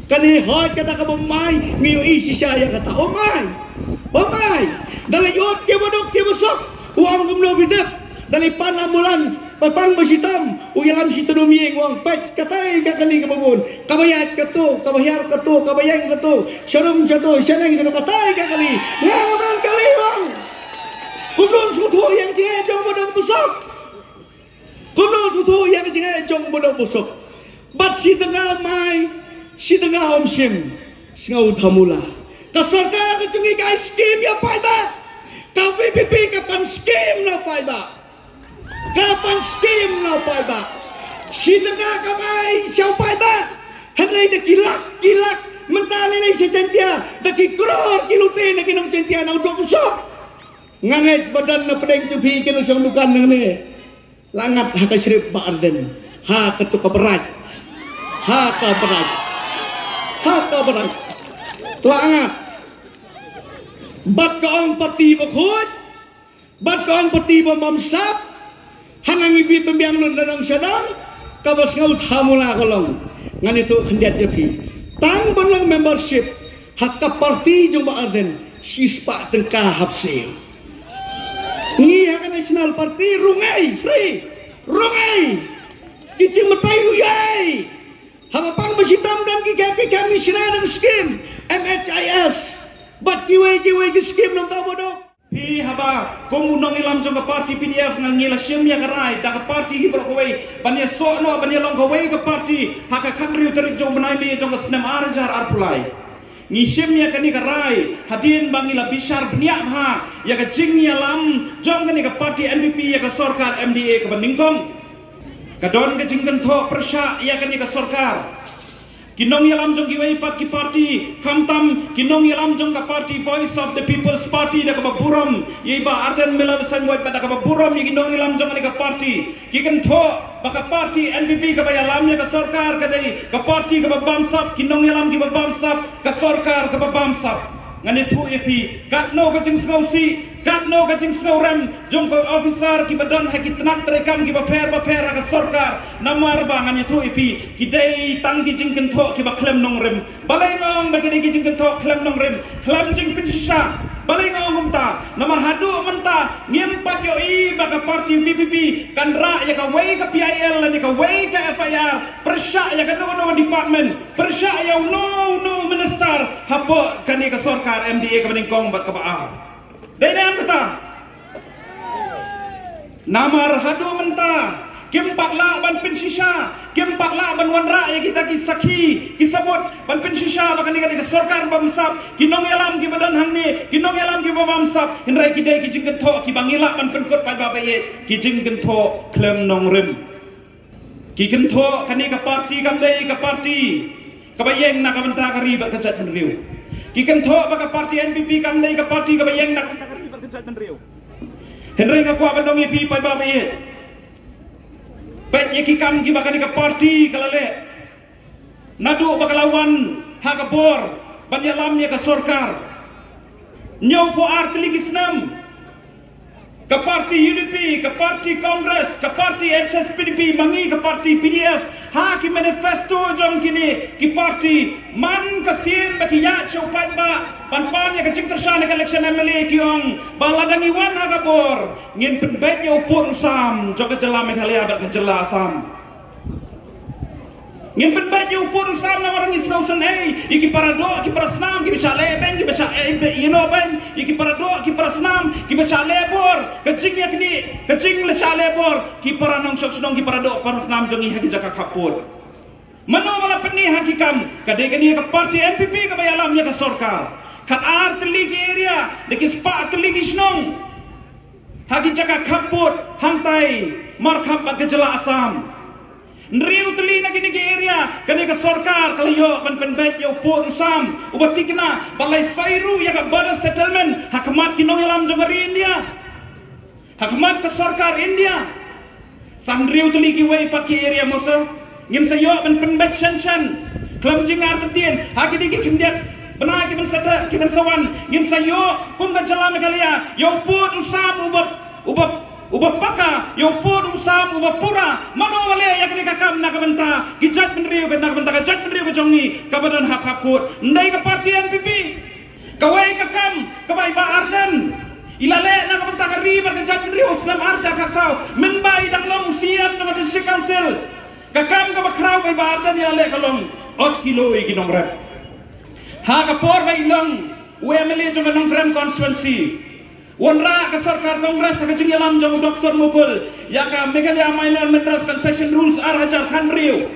Kane hooid kata kaba um ai, ngi ïohi shisha ïa kata. Um ai, um ai. Da leit ïoh kiba duk kiba suk, u ong kumno phi tip? Da leit pan ambulance, ba pang ba shitom, u ïalam shitom ïing, u ong peit, katai ka kali kaba bun, kaba ïaid kato, kaba hiar kato, kaba ïeng kato, sharum shato, shaneng shato, katai ka kali. Nga ngam don kali, u ong. Kumno sngewthuh ïa ka jingeh jong ba duk ba suk? Kumno sngewthuh ïa ka jingeh jong ba duk ba suk? Bad shi tyngka um ai, shi tyngka um shim. Sngewthuh mula. Ka sorkar ka jong ngi ka ai skim ïa u paidbah. Ka VPP ka pan skim na u paidbah. Ka pan skim na u paidbah. Shi tyngka kam ai sha u paidbah. Hynrei da ki lak, ki lak. Mynta lei lei sha Jaintia, da ki klur ki lute na ki nong Jaintia na u duk u suk. Nga ngeit ba don na pdeng jong phi ki nongshong dukan nangne. La ngat ha ka shrip Bah Ardent. Ha kato ka brai. Ha ka brai. Ha ka brai. La ngat. Bad ka ong parti bakhuid. Bad ka ong parti ba bamsap. Hana ngi bit ba biang lut na dong sha dong. Kaba sngewthuh mula ka long, ngan ïathuh khyndiat ïa phi. Tang ban long membership ha ka parti jong Bah Ardent, shispah tyngka ha bseiñ. Ngi ha ka National Party rung ei, free, rung ei. Ki jingmyntoi rung ei. Haba pang ba shitom don ki camp, ki camp missionary, don skim MHIS. Bad kiwei kiwei ki skim nongthaw ba duk. Phi haba kum u nongïalam jong ka party PDF, ngan, ngi la shim ïa ka rai da ka party hi baroh kawei ban ïasoh noh ban ïalong kawei ka party ha ka khathynriew tarik jong u bnai May jong ka snem ar hajar arphew lai. Ngi shim ïa kane ka rai hadien ba ngi la bishar bniah bha ïa ka jingïalam jong kane ka party NPP ïa ka sorkar MDA kaba nyngkong. Ka don ka jingkynthoh pyrshah ïa kane ka sorkar. Ki nongïalam jong kiwei pat ki party, khamtam ki nongïalam jong ka party Voice of the People's Party, da kaba burom ïa i Bah Ardent Miller Basaiawmoit, bad da kaba burom ïa ki nongïalam jong kane ka party, ki kynthoh ba ka party N P P kaba ïalam ïa ka sorkar ka dei ka party kaba bamsap, ki nongïalam kiba bamsap, ka sorkar kaba bamsap. Ngan ïathuh ïa phi, katno ka jingsngewsih, katno ka jingsngewrem jong ka officer kiba don ha ki tnat treikam kiba pher bapher ha ka sorkar. Namar ba ngan ïathuh ïa phi, ki dei tang ki jingkynthoh kiba khlem nongrim. Balei nga ong ba ki dei ki jingkynthoh khlem nongrim, khlem jingpynshisha? Balei nga ong kumta? Namar haduh mynta ngim pat ïohi ba ka party V P P kan rah ïa kawei ka P I L lane kawei ka F I R pyrshah ïa kano kano ka department, pyrshah ïa uno uno u minister hapoh kane ka sorkar M D A kaba nyngkong bad kaba ar. Dei ne em kata? Namar haduh mynta kim pat lah ban pynshisha, kim pat lah ban wanrah ïa kita ki sakhi, ki sabut ban pynshisha ba kane ka dei ka sorkar bamsap, ki nongïalam kiba don hangne ki nongïalam kiba bamsap. Hynrei ki dei ki jingkynthoh kiba ngi lah ban pynkut paidbah ba ïeit, ki jingkynthoh khlem nongrim. Ki kynthoh kane ka party kam dei ka party kaba ïeng na ka bynta ka ri bad ka jaitbynriew. Ki kynthoh ba ka party N P P kam dei ka party kaba ïeng na ka bynta ka ri bad ka jaitbynriew. Hynrei nga kwah ban ong ïa phi paidbah ba ïeit, peit ïa ki kam kiba kane ka party ka la leh naduh ba ka la wan ha ka bor ban ïalam ïa ka sorkar. Hynñiewphew ar tylli ki snem ka party U D P, ka party Congress, ka party H S P D P, ma ngi ka party P D F, ha ki manifesto jong kine ki party, man ka sien ba ki ïaid sha u paidbah ban pan ïa ka jingkyrshan ha ka election M L A, ki ong ba lada ngi wan ha ka bor ngin pynbeit ïa u pud u sam jong ka jylla Meghalaya bad ka jylla Assam. Ngin pynbeit ïa u pud u sam namar ngi sngewsynei ïa ki paradoh ki parasnam kiba shah leh beiñ, kiba shah leh beiñ, ïa ki paradoh ki parasnam kiba shah leh bor. Ka jingïaknieh, ka jingleh shah leh bor ki para nongshong shnong, ki paradoh parasnam jong ngi ha ki jaka khappud. Mano ba la pyni ha ki kam? Ka dei kane ka party N P P kaba ïalam ïa ka sorkar. Khatar tylli ki area da ki spah tylli ki shnong ha ki jaka khappud hangtai markhap bad ka jylla Assam. Hynriew tylli na kine ki area kane ka sorkar ka la ïoh ban pynbeit ïa u pud u sam uba thikna ba la sairu ïa ka border settlement ha khmat ki nongïalam jong ka ri India, ha khmat ka sorkar India. Sa hynriew tylli kiwei pat ki area mo sa ngin sa ïoh ban pynbeit shen shen khlem jingartatien ha kine ki khyndiat bnai ki ban sa dep ki ban sa wan. Ngin sa ïoh kum ka jylla Meghalaya ïa u pud u sam uba uba uba paka, ïa u pud u sam uba pura. Mano ba leh ïa kane ka kam na ka bynta ki jaitbynriew, na ka bynta ka jaitbynriew ka jong ngi kaba don ha khappud? Ym dei ka party N P P? Kawei ka kam kaba i Bah Ardent i la leh na ka bynta ka ri bad ka jaitbynriew snem ar hajar khatsaw, mynba i dang long u C E M jong ka District Council. Ka kam kaba khraw ba i Bah Ardent i la leh ka long ot kilo ïa ki nongrep. Ha ka por ba i long u M L A jong ka Nongkrem constituency, wanrah ka sorkar Congress ha ka jingïalam jong u Doctor Mukul ïa ka Meghalaya Minor Minerals Concession Rules ar hajar khathynriew.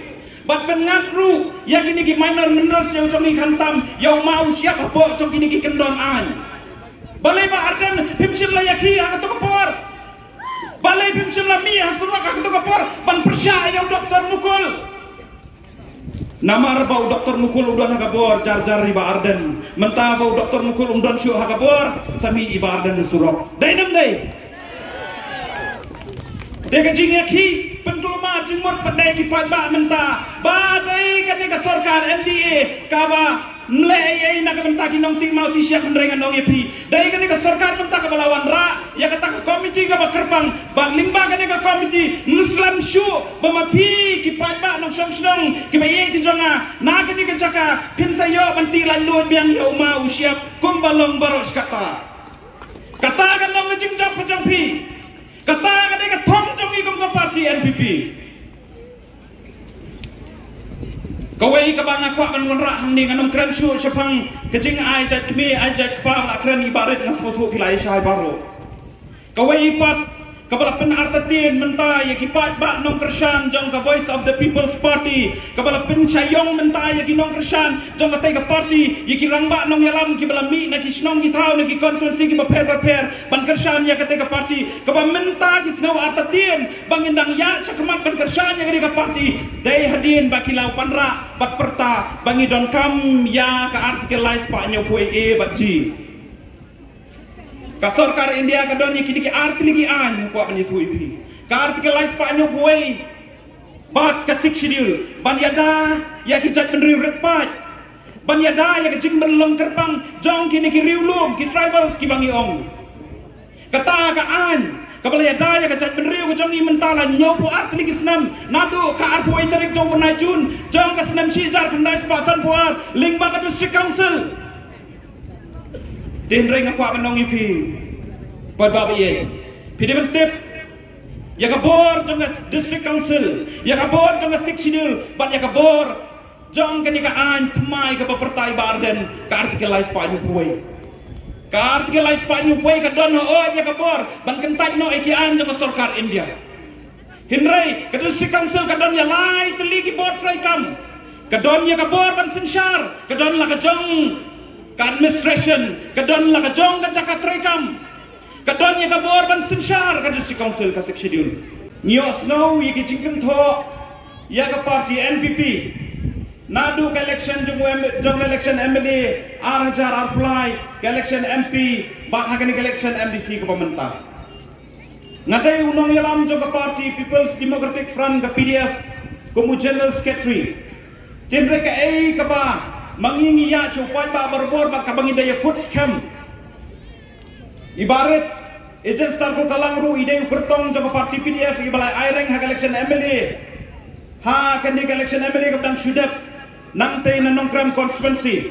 Bad pynngat ruh ïa kine ki minor minerals ïa u jong ngi khamtam ïa u maw u shyiap hapoh jong kine ki kyndon aiñ. Balei Bah Ardent phim shym la ïakhih ha kato ka por? Balei phim shym la mih ha surok ha kato ka por ban pyrshah ïa u Doctor Mukul? Namar ba u Doctor Mukul u don ha ka bor jar jar i Bah Ardent. Mynta ba u Doctor Mukul um don shuh ha ka bor, sa mih i Bah Ardent ha surok. Dei ne ym dei? Dei ka jingïakhih pynkulmar jingmut pat dei ki paidbah mynta ba dei kane ka sorkar M D A kaba ym leh ei ei na ka bynta ki nongtih maw tih shyiap. Hynrei ngan ong ïa phi, dei kane ka sorkar mynta kaba la wanrah ïa kata ka komiti kaba kyrpang. Bad lyngba kane ka komiti ngin slem shuh ba ma phi ki paidbah nongshong shnong kiba ïeit ki jong nga na kane ka jaka phin sa ïoh ban tih laitluid biang ïa u maw u shyiap kumba long baroh shi katta. Kata ka long ka jingjop ka jong phi. Kata ka dei ka thong jong ngi kum ka party N P P. Kawei kaba nga kwah ban wanrah hangne, ngan ym kren shuh shaphang ka jingai jait kmie ai jait kpa, la kren i Bah Rit, nga sngewthuh phi la ïa shai baroh. Kawei pat Kaba la pynartatien mynta ïa ki paidbah nongkyrshan jong ka Voice of the People's Party. Kaba la pynshah ïong mynta ïa ki nongkyrshan jong katei ka party, ïa ki rangbah nongïalam kiba la mih na ki shnong ki thaw, na ki constituency kiba pher bapher ban kyrshan ïa katei ka party. Kaba mynta ki sngew artatien ba ngin dang ïaid shakhmat ban kyrshan ïa katei ka party, dei hadien ba ki la wanrah bad pyrta ba ngi donkam ïa ka Article lai spah hynñiewphew A bad G. Ka sorkar India ka don ïa kine ki ar tylli ki aiñ, kwah ban ïathuh ïa phi. Ka Article lai spah hynñiewphew A bad ka Sixth Schedule, ban ïada ïa ki jaitbynriew rit paid, ban ïada ïa ka jingpynlong kyrpang jong kine ki riewlum, ki tribals kiba ngi ong. Kata ka aiñ kaba la ïada ïa ka jaitbynriew ka jong ngi mynta la hynñiewphew ar tylli ki snem, naduh ka arphew wei tarik jong u bnai June jong ka snem shi hajar khyndai spah sanphew ar, lyngba ka District Council. Te hynrei nga kwah ban ong ïa phi, paidbah ba ïeit, phi dei ban tip ïa ka bor jong ka District Council, ïa ka bor jong ka Sixth Schedule bad ïa ka bor jong kane ka aiñ thymmai kaba pyrta i Bah Ardent, ka Article lai spah hynñiewphew A. Ka Article lai spah hynñiewphew A ka don hooid ïa ka bor ban kyntait noh ïa ki aiñ jong ka sorkar India. Hynrei ka District Council ka don ïa lai tylli ki bor treikam. Ka don ïa ka bor ban synshar, ka don la ka jong ka administration, ka don la ka jong ka jaka treikam. Ka don ïa ka bor ban synshar ka District Council, ka Sixth Schedule. Ngi ïohsngew ïa ki jingkynthoh ïa ka party N P P naduh ka election jong, jong election M L A ar hajar arphew lai, ka election M P bad ha kane ka election M D C kaba mynta. Nga dei u nongïalam jong ka party People's Democratic Front, ka P D F, kum u General Secretary. Te hynrei kaei kaba ma ngi ngi ïa shu paidbah barabor bad kaba ngi da ïakut skhem, i Bah Rit Ejenstar Kurkalang ruh i dei u kyrtong jong ka party P D F iba la aireng ha ka election M L A. Ha kane ka election M L A kaba dang shu dep, nangtei na Nongkrem constituency,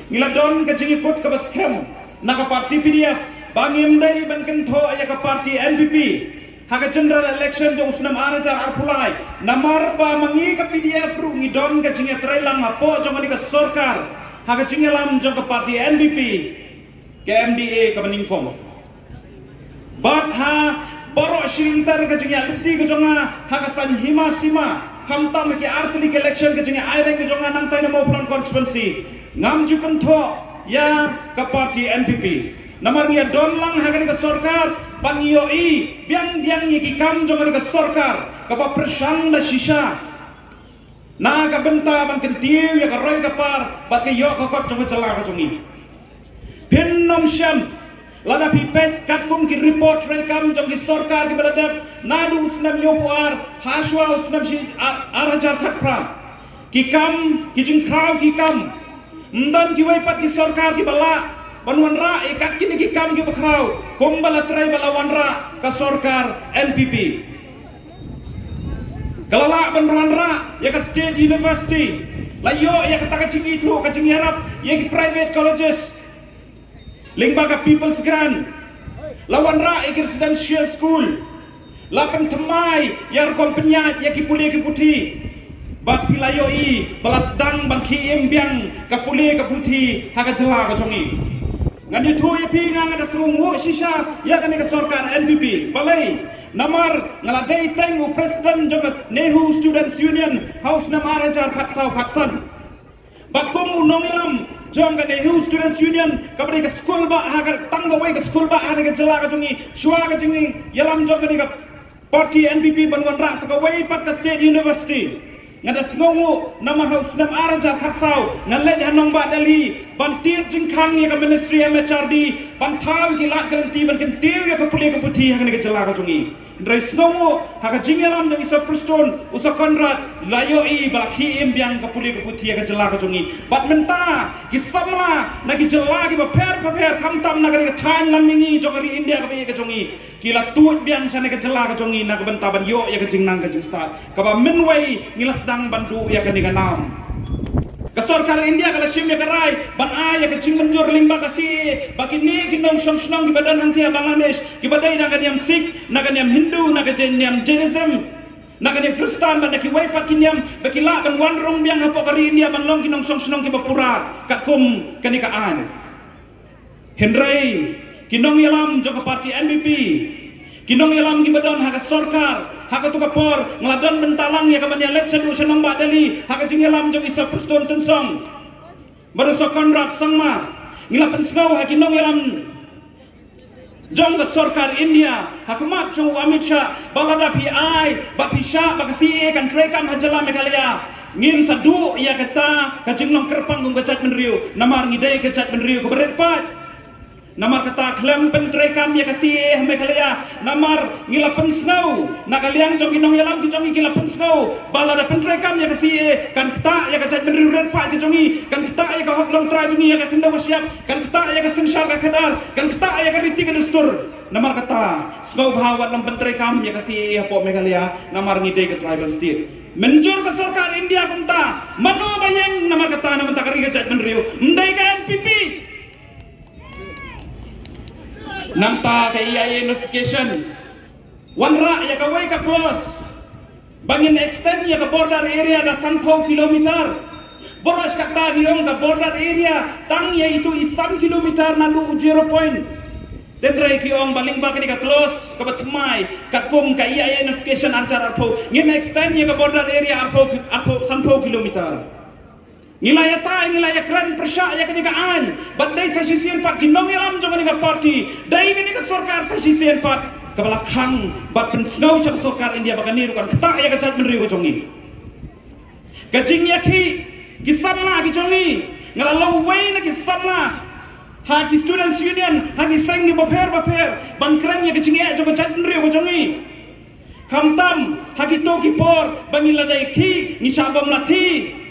ngi la don ka jingïakut kaba skhem na ka party P D F ba ngim dei ban kynthoh ïa ka party N P P ha ka general election jong u snem ar hajar arphew lai. Namar ba ma ngi ka P D F ruh ngi don ka jingïatreilang hapoh jong kane ka sorkar ha ka jingïalam jong ka party N P P, ka M D A kaba nyngkong. Bad ha baroh shi lynter ka jingïalehti ka jong nga ha ka saiñ hima sima, khamtam ha ki ar tylli ki election ka jingïaireng ka jong nga nangtei na Mawphlang constituency, ngam ju kynthoh ïa ka party N P P. Namar ngi ïa don lang ha kane ka sorkar ban ngi ïohi biang biang ïa ki kam jong kane ka sorkar kaba pyrshang da shisha na ka bynta ban kyntiew ïa ka roi ka par bad ka ïoh ka kot jong ka jylla ka jong ngi. Phin ym shem lada phi peit katkum ki report treikam jong ki sorkar kiba la dep naduh u snem hynñiewphew ar ha shuwa u snem shi ar, ar hajar khatphra. Ki kam, ki jingkhraw ki kam, ym don kiwei pat ki sorkar kiba lah ban wanrah ïa kat kine ki kam kiba khraw kumba la trei ba la wanrah ka sorkar N P P. Ka la lah ban wanrah ïa ka state university, la ïoh ïa kata ka jingithuh ka jingïarap ïa ki private colleges lyngba ka People's Grant, la wanrah ïa ki residential school, la pynthymmai ïa rukom pynïaid ïa ki pule ki puthi. Bad phi la ïohi ba la sdang ban khie im biang ka pule ka puthi ha ka jylla ka jong ngi. Ngan ïathuh ïa phi, nga nga da sngewnguh shisha ïa kane ka sorkar N P P. Balei? Namar nga la dei teng u president jong ka NEHU Students Union ha u snem ar hajar khatsaw khatsan. Bad kum u nongïalam jong ka NEHU Students Union, kaba dei ka skul bah ha ka, tang kawei ka skul bah ha kane ka jylla ka jong ngi, shuwa ka jingïalam jong kane ka party N P P ban wanrah sa kawei pat ka state university. Nga da sngewnguh namar ha u snem ar hajar khatsaw nga leit ha nongbah Delhi ban tied jingkhang ïa ka ministry M H R D ban thaw ïa ki lad ka lynti ban kyntiew ïa ka pule ka puthi ha kane ka jylla ka jong ngi. Hynrei sngewnguh ha ka jingïalam jong i Sir Prestone, u Sir Conrad, la ïohi ba la khie im biang ka pule ka puthi ha ka jylla ka jong ngi. Bad mynta ki samla na ki jylla kiba pher bapher, khamtam na kane ka thaiñ lam mihngi jong ka ri India kaba ïeit ka jong ngi, ki la tuid biang shane ka jylla ka jong ngi na ka bynta ban ïoh ïa ka jingnang ka jingstad. Kaba mynwei ngi la sdang ban duh ïa kane ka nam. Ka sorkar India ka la shim ïa ka rai ban ai ïa ka jingmynjur lyngba ka C A A ba kine ki nongshong shnong kiba don hangtei ha Bangladesh, kiba dei na ka niam Sikh, na ka niam Hindu, na ka niam Jainism, na ka niam Khristan bad na kiwei pat ki niam, ba ki lah ban wan rung biang hapoh ka ri India ban long ki nongshong shnong kiba pura katkum kane ka aiñ. Hynrei ki nongïalam jong ka party N P P Ki nongïalam kiba don ha ka sorkar ha kato ka por, nga la don bynta lang ïa ka ban ïaleit shaduh sha nongbah Delhi ha ka jingïalam jong i Sir Prestone Tynsong bad u Sir Conrad Sangma. Ngi la pynsngew ha ki nongïalam jong ka sorkar India ha khmat jong u Amit Shah ba lada phi ai ba phi shah ba ka C A A kan treikam ha jylla Meghalaya, ngin sa duh ïa kata ka jinglong kyrpang kum ka jaitbynriew, namar ngi dei ka jaitbynriew kaba rit paid. Namar kata khlem pyntreikam ïa ka C A A ha Meghalaya, namar ngi la pynsngew na ka liang jong ki nongïalam ki jong ngi, ki la pynsngew ba lada pyntreikam ïa ka C A A kan ktah ïa ka jaitbynriew rit paid ka jong ngi, kan ktah ïa ka hok longtrai jong ngi, ïa ka khyndew ka shyiap, kan ktah ïa ka synshar ka khadar, kan ktah ïa ka riti ka dustur. Namar kata sngewbha wat nym pyntreikam ïa ka C A A hapoh Meghalaya, namar ngi dei ka tribal state. Mynjur ka sorkar India kumta, mano ba ïeng? Namar kata na bynta ka ri ka jaitbynriew, ym dei ka N P P. Nangta ka E I A notification, wanrah ïa kawei ka clause ba ngin extend ïa ka border area da sanphew kilometer. Baroh shi katta ngi ong ka border area tang ïa itu i san kilometer naduh u zero point. Hynrei ki ong ba lyngba kane ka clause kaba thymmai katkum ka E I A notification arhajar arphew, ngin extend ïa ka border area arphew, arphew, sanphew kilometer. Ngi la ïatai, ngi la ïakren pyrshah ïa kane ka aiñ, bad dei sa shisien pat ki nongïalam jong kane ka party, dei kane ka sorkar sa shisien pat kaba la khang bad pynsngew sha ka sorkar India ba kane ruh kan ktah ïa ka jaitbynriew ka jong ngi. Ka jingïakhih ki samla ki jong ngi, nga la long uwei na ki samla ha ki Students' Union, ha ki seng kiba pher ba pher, ban kren ïa ka jingeh jong ka jaitbynriew ka jong ngi. Khamtam ha kito ki por ba ngi la dei khih, ngi shah bym la khih.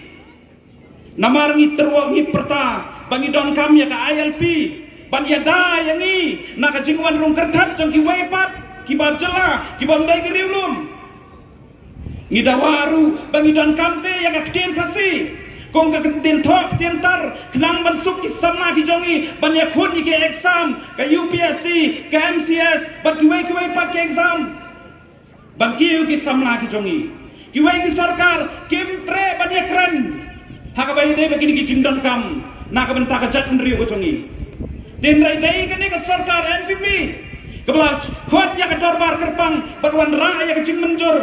Namar ngi tyrwa, ngi pyrta ba ngi donkam ïa ka I L P ban ïada ïa ngi na ka jingwan rung kyrthat jong kiwei pat ki bar jylla ki bym dei ki riewlum. Ngi dawa ruh ba ngi donkam te ïa ka ktien Khasi kum ka ktien thoh ktien tar, khnang ban suk ki samla ki jong ngi ban ïakhun ïa ki exam, ka U P S C, ka M C S, bad kiwei kiwei pat ki exam. Ban kiew ki samla ki jong ngi. Kiwei ki sorkar kim treh ban ïakren ha kaba ïadei bad kine ki jingdonkam na ka bynta ka jaitbynriew ka jong ngi. Hynrei dei kane ka sorkar N P P kaba la khot ïa ka dorbar kyrpang bad wanrah ïa ka jingmynjur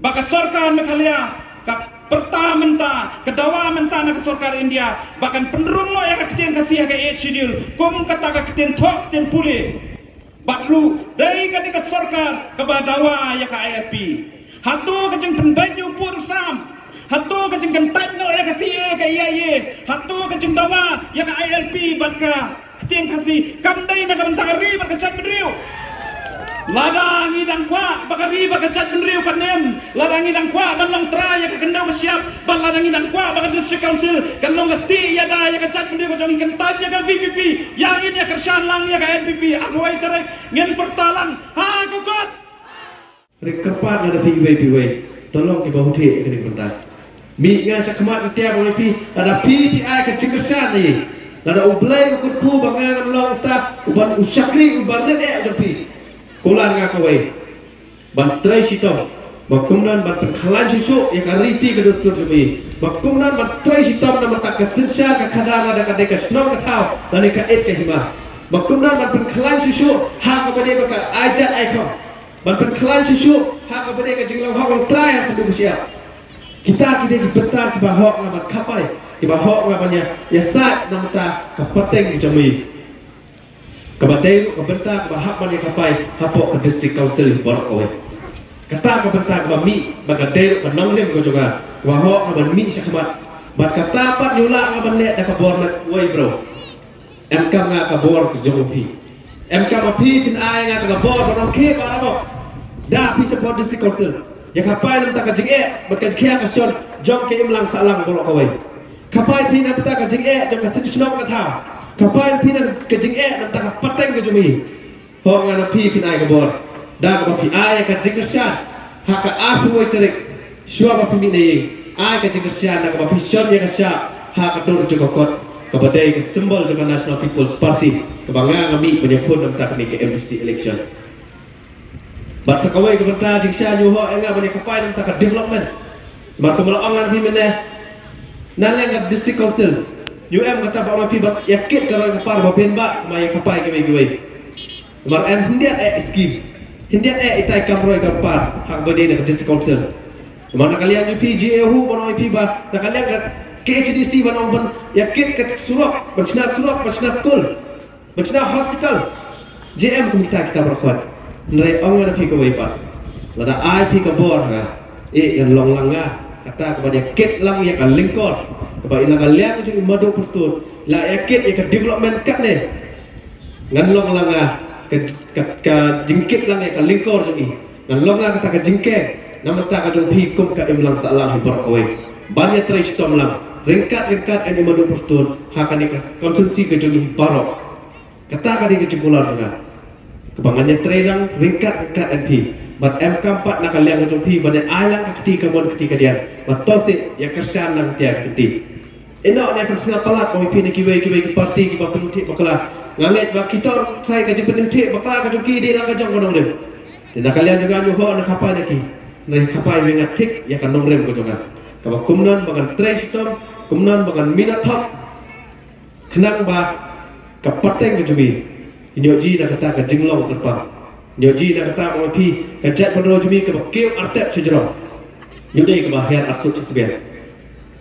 ba ka sorkar Meghalaya ka pyrta mynta, ka dawa mynta na ka sorkar India ba kan pynrung noh ïa ka ktien Khasi ha ka Eighth Schedule kum kata ka ktien thoh ktien pule. Bad ruh dei kane ka sorkar kaba dawa ïa ka I L P. Hato ka jingpynbeit ïa u pud sam, hato ka jingkyntait noh ïa ka C A A, ka E I A, hato ka jingdawa ïa ka I L P bad ka ktien Khasi kam dei na ka bynta ka ri bad ka jaitbynriew? Lada ngi dang kwah ba ka ri bad ka jaitbynriew kan im, lada ngi dang kwah ban long trai ïa ka khyndew ka shyiap, bad lada ngi dang kwah ba ka District Council kan long ka stieh ïada ïa ka jaitbynriew ka jong ngi, kyntait ïa ka V P P, ïa ngin ïa kyrshan lang ïa ka N P P. Arphew wei tarik ngin pyrta lang ha ka kot. Ri kyrpad lada phi iwei pa iwei, to long kiba huthiah ïa kane ka bynta. Mih nga sha khmat, nga tiap ïa phi, lada phi phi ai ka jingkyrshan ïa ngi, lada U Blei u kyrkhu ba nga ngan long uta uban, u shakri uban rit eh jong phi, kular nga kawei ban trei shitom, ba kumno ban pynkhlaiñ shuh shuh ïa ka riti ka dustur jong ngi, ba kumno ban trei shitom na ka bynta ka synshar ka khadar, lada ka dei ka shnong ka thaw lane ka ïit ka hima, ba kumno ban pynkhlaiñ shuh shuh ha kaba dei ba ka ai jat ai kham, ban pynkhlaiñ shuh shuh ha kaba dei ka jinglong hok longtrai ha ka khyndew ka shyiap. Kita ki dei ki bynta kiba hok nga ban khapai, kiba hok nga ban ïa, ïasaid na ka bynta ka pateng ka jong ngi, kaba dei ruh ka bynta kaba hap ban ïa khapai hapoh ka District Council baroh kawei. Kata ka bynta kaba mih, ba ka dei ruh ka nongrim ka jong nga kaba hok nga ban mih sha khmat. Bad kata pat ïoh lah nga ban leh da ka bor met wei bro. Em kam nga ka bor ka jong phi. Em kam phi phin ai nga ka bor ba nang khie ba rabok da phi shapoh District Council. Ïa khapai na ka bynta ka jingeh bad ka jingkhia ka shon jong ka imlang sahlang baroh kawei. Khapai phi na ka bynta ka jingeh jong ka shnong ka thaw. Khapai phi na ka jingeh na ka bynta ka pateng ka jong ngi. Hok nga na phi phin ai ka bor da kaba phi ai ka jingkyrshan ha ka arphew wei tarik. Shuwa ba phi mih na ïing, ai ka jingkyrshan da kaba phi shon ïa ka shah ha ka dur jong ka kot, kaba dei ka symbol jong ka National People's Party kaba nga nga mih ban ïakhun na ka bynta kane ka M D C election. Bad sa kawei ka bynta jingshai, ïoh hok ïa nga ban ïa khapai na ka bynta ka development. Bad kumba la ong nga na phi mynne, na liang ka District Council, ïoh em kata ba ong phi bad ïa kit ka roi ka par ba phin ba, kumba ïa khapai kiwei kiwei. Namar em khyndiat eh skim. Hynda eh itai kam roi kam par hak ba dei na ka District Council. Namar na ka liang jong phi G A hu ban ong ïa phi ba na ka liang ka K H A D C ban ong ban ïa kit ka surok, ban shna surok, ban shna skul, ban shna hospital. J M kumta kita baroh khoit. Hynrei ong ïa phi kawei pat. Lada ai phi ka bor ha nga, eh ngan long lang nga kata kaba ïa kit lang ïa ka lyngkor kaba ina ka liang jong i Madu Prestone la ïa kit ïa ka development katne. Ngan long lang nga ka, ka, ka jingkit lang ïa ka lyngkor jong i. Ngan long nga kata ka jingkeng namar kata ka jong phi kum ka imlang sahlang hi baroh kawei. Ban ïa trei shitom lang ryngkat ryngkat ïa i Madu Prestone ha kane ka constituency ka jong i baroh. Kata ka dei ka jingkular jong nga kaba ngan ïa trei lang ryngkat ryngkat ïa phi. Bad em kam pat na ka liang jong phi ban ïa ai lang ka kti kamon kti kadiang. Bad to seh ïa kyrshan lang ïa ka kti. Ino ne pynsngap palat ba ïa phi na kiwei kiwei ki parti kiba pynthih bakla. Nga ngeit ba ki tor trai ka jingpynthih bakla ka jong ki dei lang ka jong ka nongrim. Te na ka liang jong nga ngi hok na khapai na ki. Na khapai wei nga thik ïa ka nongrim ka jong nga. Kaba kumnon ba ngan trei shitom, kumnon ba ngan minot thok. Khnang ba ka pateng ka jong mi ngi ïoh ji na kata ka jinglong kyrpang. Ngi ïoh ji na kata ba ïa phi ka jaitbynriew jong mi kaba kiew artep shajrong. Ngi dei kaba hiar arsut shatbian.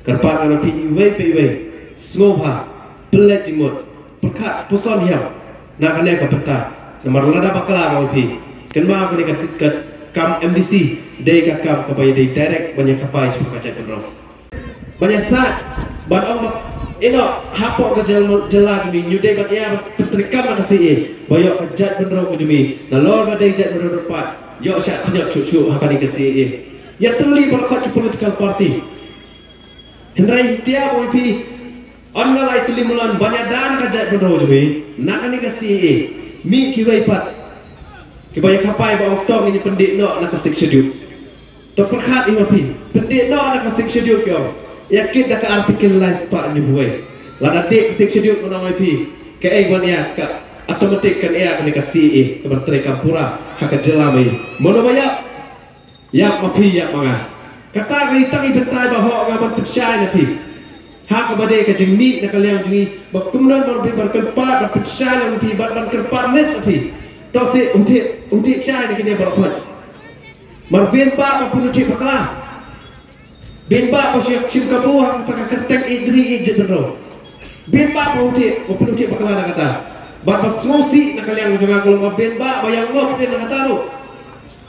Kyrpad ngan ïa phi iwei pa iwei, sngewbha pynleit jingmut, pyrkhat puson hiam na kane ka bynta. Namar lada bakla ba ïa phi kynmaw kane ka, ka kam M D C dei ka kam kaba ïa dei direct ban ïa khapai sha ka jaitbynriew. Ban ïa sah ban ong ba ino hapoh ka jylla, jylla jong mi ngi dei ban ïa ban pyntreikam na ka C A A ba ïoh ka jaitbynriew ka jong mi nalor ba dei jaitbynriew rympait ïoh shah khñiot shuh shuh ha kane ka C A A. Ïa tylli baroh ki political party. Hynrei tiap ong ïa phi ynda la ïa tylli mullan ban ïa da na ka jaitbynriew jong mi na kane ka C A A. Mih kiwei pat kiba ïa khapai ba ong to ngin ïa pyndih noh na ka Sixth Schedule. To pyrkhat ïa phi, pyndih noh na ka Sixth Schedule ki ong. Ïa kit da ka Article lai spah hynñiewphew wei. Lada dih ka Sixth Schedule ngan ong ïa phi kaei ban ïa ka automatic kan ïa kane ka C A A kaban treikam pura ha ka jylla mi. Mano ba ïap? Ïap ma phi ïap ma nga. Kata ka dei tang i bynta ba hok nga ban pynshai na phi. Ha kaba dei ka jingmih na ka liang jong ngi ba kumno ban phi ban kyrpad ban pynshai na phi ban ban kyrpad lem na phi. To seh u dih u dih shai na kine baroh khoit. Mar bin ba ba pynthih bakla. Bin ba ba shim kabu ha kata ka kyrteng ïeit ri ïeit jaitbynriew. Bin ba ba u dih ba pynthih bakla na kata. Ba ba sngewsih na ka liang jong nga ka long ba bin ba ba ïa ngop na kata ruh.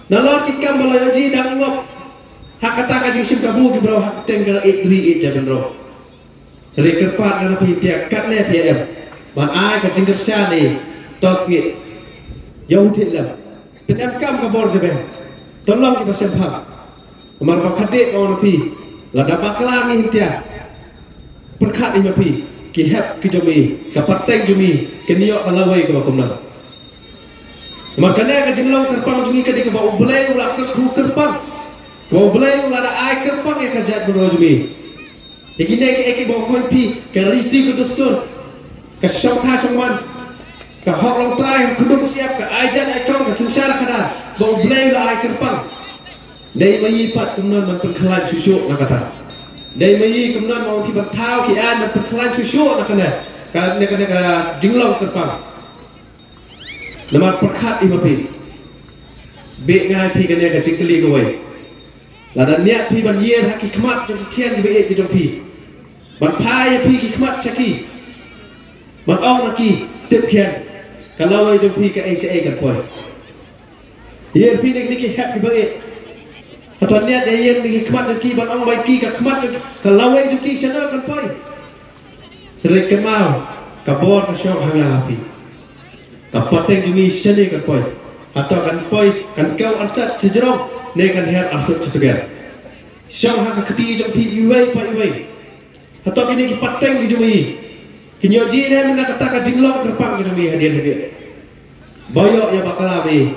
Nalor ki kam ba la ïoh ji dang ngop ha kata ka jingshim kabu ki briew ha ka kyrteng ka ïeit ri ïeit jaitbynriew. Ri kyrpad na phi tiak katne phi em ban ai ka jingkyrshan ne to sngewsih. Ïa u thik lem pynemkam ka bor jabeng. To long kiba shemphang. Namar ba khadduh ka ong na phi lada bakla ngi hyntia. Pyrkhat ïa ma phi ki hep ki jong mi ka pateng jong mi kin ïoh ka lawei kaba kumno. Namar kane ka jinglong kyrpang jong ngi ka dei kaba U Blei u la kyrkhu kyrpang. Ba U Blei u la da ai kyrpang ïa ka jaitbynriew jong ngi. Ïa kine kiei kiei ba u khot phi ka riti ka dustur, ka shongkha shongman, ka hok longtrai, ka khadum shyiap, ka ai jait ai kong, ka synshar khadar, ba U Blei u la ai kyrpang. Dei ma ngi pat kumno ban pynkhlaiñ shuh shuh na kata. Dei ma ngi kumno ban ki ban thaw ki aiñ ban pynkhlaiñ shuh shuh na kane ka, na kane ka jinglong kyrpang. Namar pyrkhat ïa ma phi. Beh nga ïa phi kane ka jingkylli kawei. Lada niat phi ban ïeng ha ki khmat jong ki khian kiba ïeit ki jong phi, ban phai ïa phi ki khmat sha ki, ban ong na ki, tip khian, ka lawei jong phi kaei shaei kan poi. Ïeng phi na kine ki hep kiba ïeit. Hato niat ïa ïeng na ki khmat jong ki ban ong ba ki ka khmat jong ka lawei jong ki shano kan poi. Hynrei kynmaw ka bor ka shong ha nga ha phi. Ka pateng jong ngi shane kan poi. Hato kan poi kan kew artat shajrong ne kan hiar arsut shatbian. Shong ha ka kti jong phi iwei pa iwei. Hato kine ki pateng ki jong ngi kin ïoh ji ne mynta kata ka jinglong kyrpang ki jong ngi hadien hadien. Ba ïoh ïa bakla mi.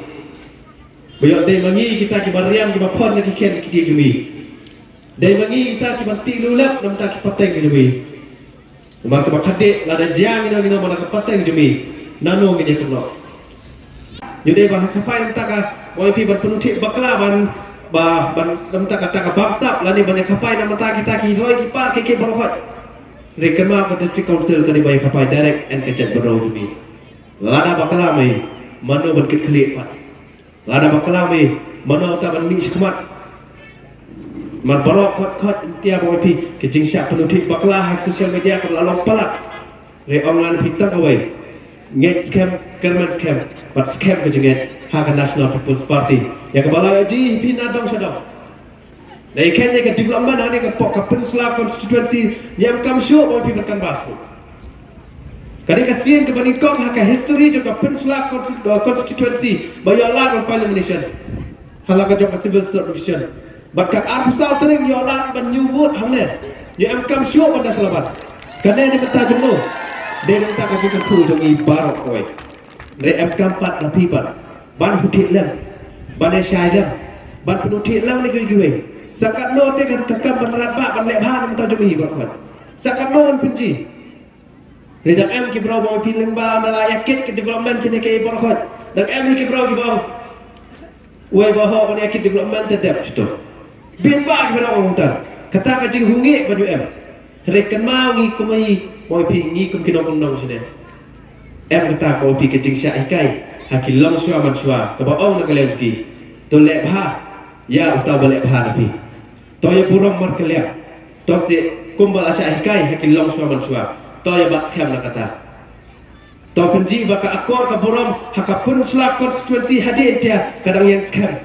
Ba ïoh dei ma ngi kita kiba riam kiba phon na ki khian ki kti jong ngi. Dei ma ngi kita kiba tih lulap na mynta ki pateng ki jong ngi. Namar kaba khadduh lada jia ngin ngin ban ka pateng jong ngi nano ngin ïa kynnoh. Ngi dei ban khapai na mynta ka Y P ban pynthih bakla ban ba ban na mynta kata ka bamsap lane ban ïa khapai na mynta kita ki roi ki par ki ki baroh hot. Re kynmaw ka District Council ka dei ban ïa khapai direct and ka jaitbynriew jong ngi. Lada bakla mai mano ban kit khlieh pat. Lada bakla me, mano ta ban mih shakhmat? Mar baroh khot khot intia ba phi ki jingshah pynutih bakla ha social media ka la long palat. Re ong ngan phi tang kawei. Ngeit skhem, kyrmen skhem, bad skhem ka jingngeit ha ka National People's Party. Ya ka balai ji phi na dong sha dong. Dei khen ka development ha ka pok ka Pynsla constituency, ïa kam shuh ba phi ban canvass. Ka dei ka sien kaba nyngkong ha ka history jong ka Pynsla consti-, constituency ba ïoh lad ban file nomination ha la ka jong ka civil service division. Bad ka arphew saw tarik ïoh lad ban ñiew vote hangne. Ïa kam shuh ban da shlabat. Ka dei na mynta jong no. Dei na mynta ka jingkyrkhu jong ngi baroh kawei. Re em kam pat na phi pat ban pynutih lem, ban ïa shai lem, ban pynutih lem na kiwei kiwei. Sa katno te ka kam ban rat ba ban leh bha na mynta jong ngi baroh kawei. Sa katno ban pynji. Re dang em ki briew ba phi lyngba na la ïa kit ki development kine ki baroh kawei. Dang em ki briew ki ba wei ba ho ban ïa kit development te dep shito. Bin ba ki briew ong ta. Kata ka jinghungi ba ju em. Re kynmaw ngi kum i, ba phi ngi kum ki nongkyndong shane. Em kata ba phi ka jingshah hikai ha ki longshuwa manshuwa kaba ong na ka liang ki. To leh bha ïa uta ba leh bha na phi. To ïa burom markylliang. To seh kumba la shah hikai ha ki longshuwa manshuwa. To ïa bat skhem na kata. To pynji ba ka akor ka burom ha ka Pynsla constituency hadien tia ka dang ïeng skhem.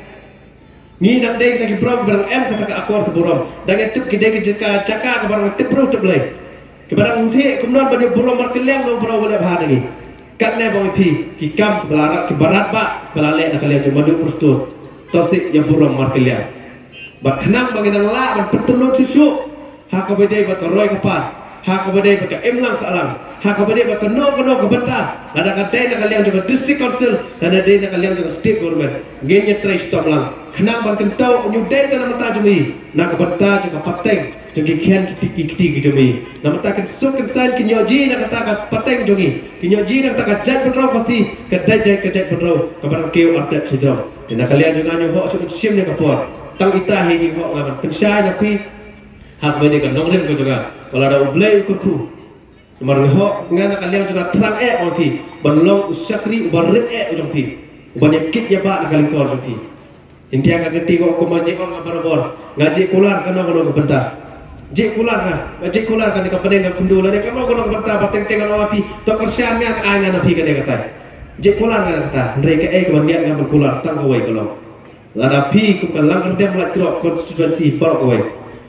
Ngi dang dei kita ki briew ba dang em kata ka akor ka burom. Dang ïa tip ki dei ki jaka jaka kaba dang tip briew tip Blei. Kiba dang ïa kumno ban ïa burom markylliang na u briew ba leh bha na ngi. Katne ba phi ki kam kiba la rat kiba rat ba ba la leh na ka liang jong Maduh Prestone. To seh ïa burom markylliang. Bad khnang ba ngi dang lah ban pyntyllun shuh shuh ha kaba dei bad ka roi ka par, ha kaba dei bad ka imlang sahlang, ha kaba dei bad kano kano ka bynta, lada ka dei na ka liang jong ka District Council, lada dei na ka liang jong ka State Government. Ngin ïa trei shitom lang khnang ban kyntu ïa u dei ta na mynta jong ngi na ka bynta jong ka pateng jong ki khian ki kti ki kti ki jong ngi. Na mynta kin suk kin sain kin ïoh ji na kata ka pateng jong ngi, kin ïoh ji na kata ka jaitbynriew Khasi, ka dei jait ka jaitbynriew kaba dang kiew artet sha jrong. Te na ka liang jong nga, ngi hoh shuh shim ïa ka por. Tang ita hi jinghoh nga ban pynshai na phi ha kaba dei ka nongrim ka jong nga. Ba lada U Blei u kyrkhu, namar ngi hoh nga na ka liang jong nga thrang eh ong phi ban long u shakri uba rit eh u jong phi, uban ïa kit ïa bah na ka lyngkor jong phi. India ka kynti ko kumba jingong nga barabor. Nga jingkular kano kano ka bynta. Jingkular nga, nga jingkular kane ka bneng ka khyndew lane kano kano ka bynta ba teng teng nga ong phi, to kyrshan nga, ai nga na phi kane katai. Jingkular nga na kata, hynrei kaei kaba niat nga ban kular tang kawei ka long. Lada phi kum ka Langkyrdem Laitkroh constituency baroh kawei,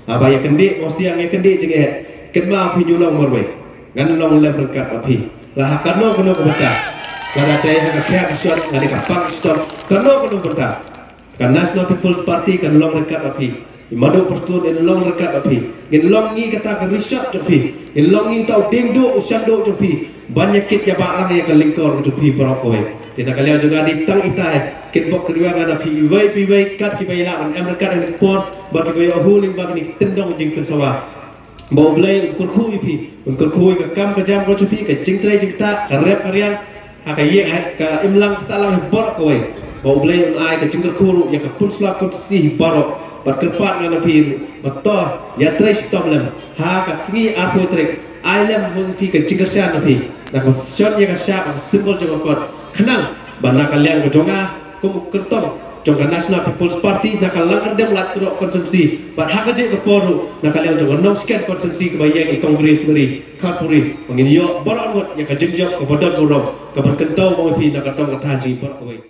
haba ïa kyndit mawsiang, ïa kyndit jingeh, kynmaw phi, ñu long marwei. Ngan long lem ryngkat bad phi la ha kano kano ka bynta. Lada dei ha ka khia ka shon, lada ka pang ka shon, kano kano ka bynta, ka National People's Party kan long ryngkat bad phi. I Maduh Prestone in long ryngkat bad phi. Ngin long ngi kata ka rishot jong phi. Ngin long ngi uta u dieng duh u shan duh jong phi ban ïa kit ïa bah lang ïa ka lyngkor jong phi baroh kawei. Te na ka liang jong nga, dei tang ita hi kin bok kyrwai nga na phi iwei pa iwei, kat kiba ïa lah ban em ryngkat ha kane ka por bad kiba ïoh hu lyngba kine ki tyndong jingpynsawa. Ba U Blei un kyrkhu ïa phi, un kyrkhu ïa ka kam ka jam ka jong phi, ka jingtrei jingktah, ka rep ka riang ha ka ïing, ha ka imlang sahlang baroh kawei. Ba U Blei un ai ka jingkyrkhu ruh ïa ka Pynshlur constituency baroh. Bad kyrpad nga na phi ruh ba to ïa trei shitom lem ha ka sngi arphew tarik. Ai lem ïa phi ka jingkyrshan na phi, na ka shon ïa ka shap, ka symbol jong ka kot, khnang ba na ka liang ka jong nga kum u kyrtong jong ka National People's Party na ka Langkyrdem Laitkroh constituency, bad ha kajih ka por ruh na ka liang jong ka Nongshken constituency kaba ïeng i Congress Mary Kharpuri, ba ngin ïoh baroh ngut ïa ka jingjop kaba don burom, kaba kyntu ma phi na ka tong ka than jong ngi baroh kawei.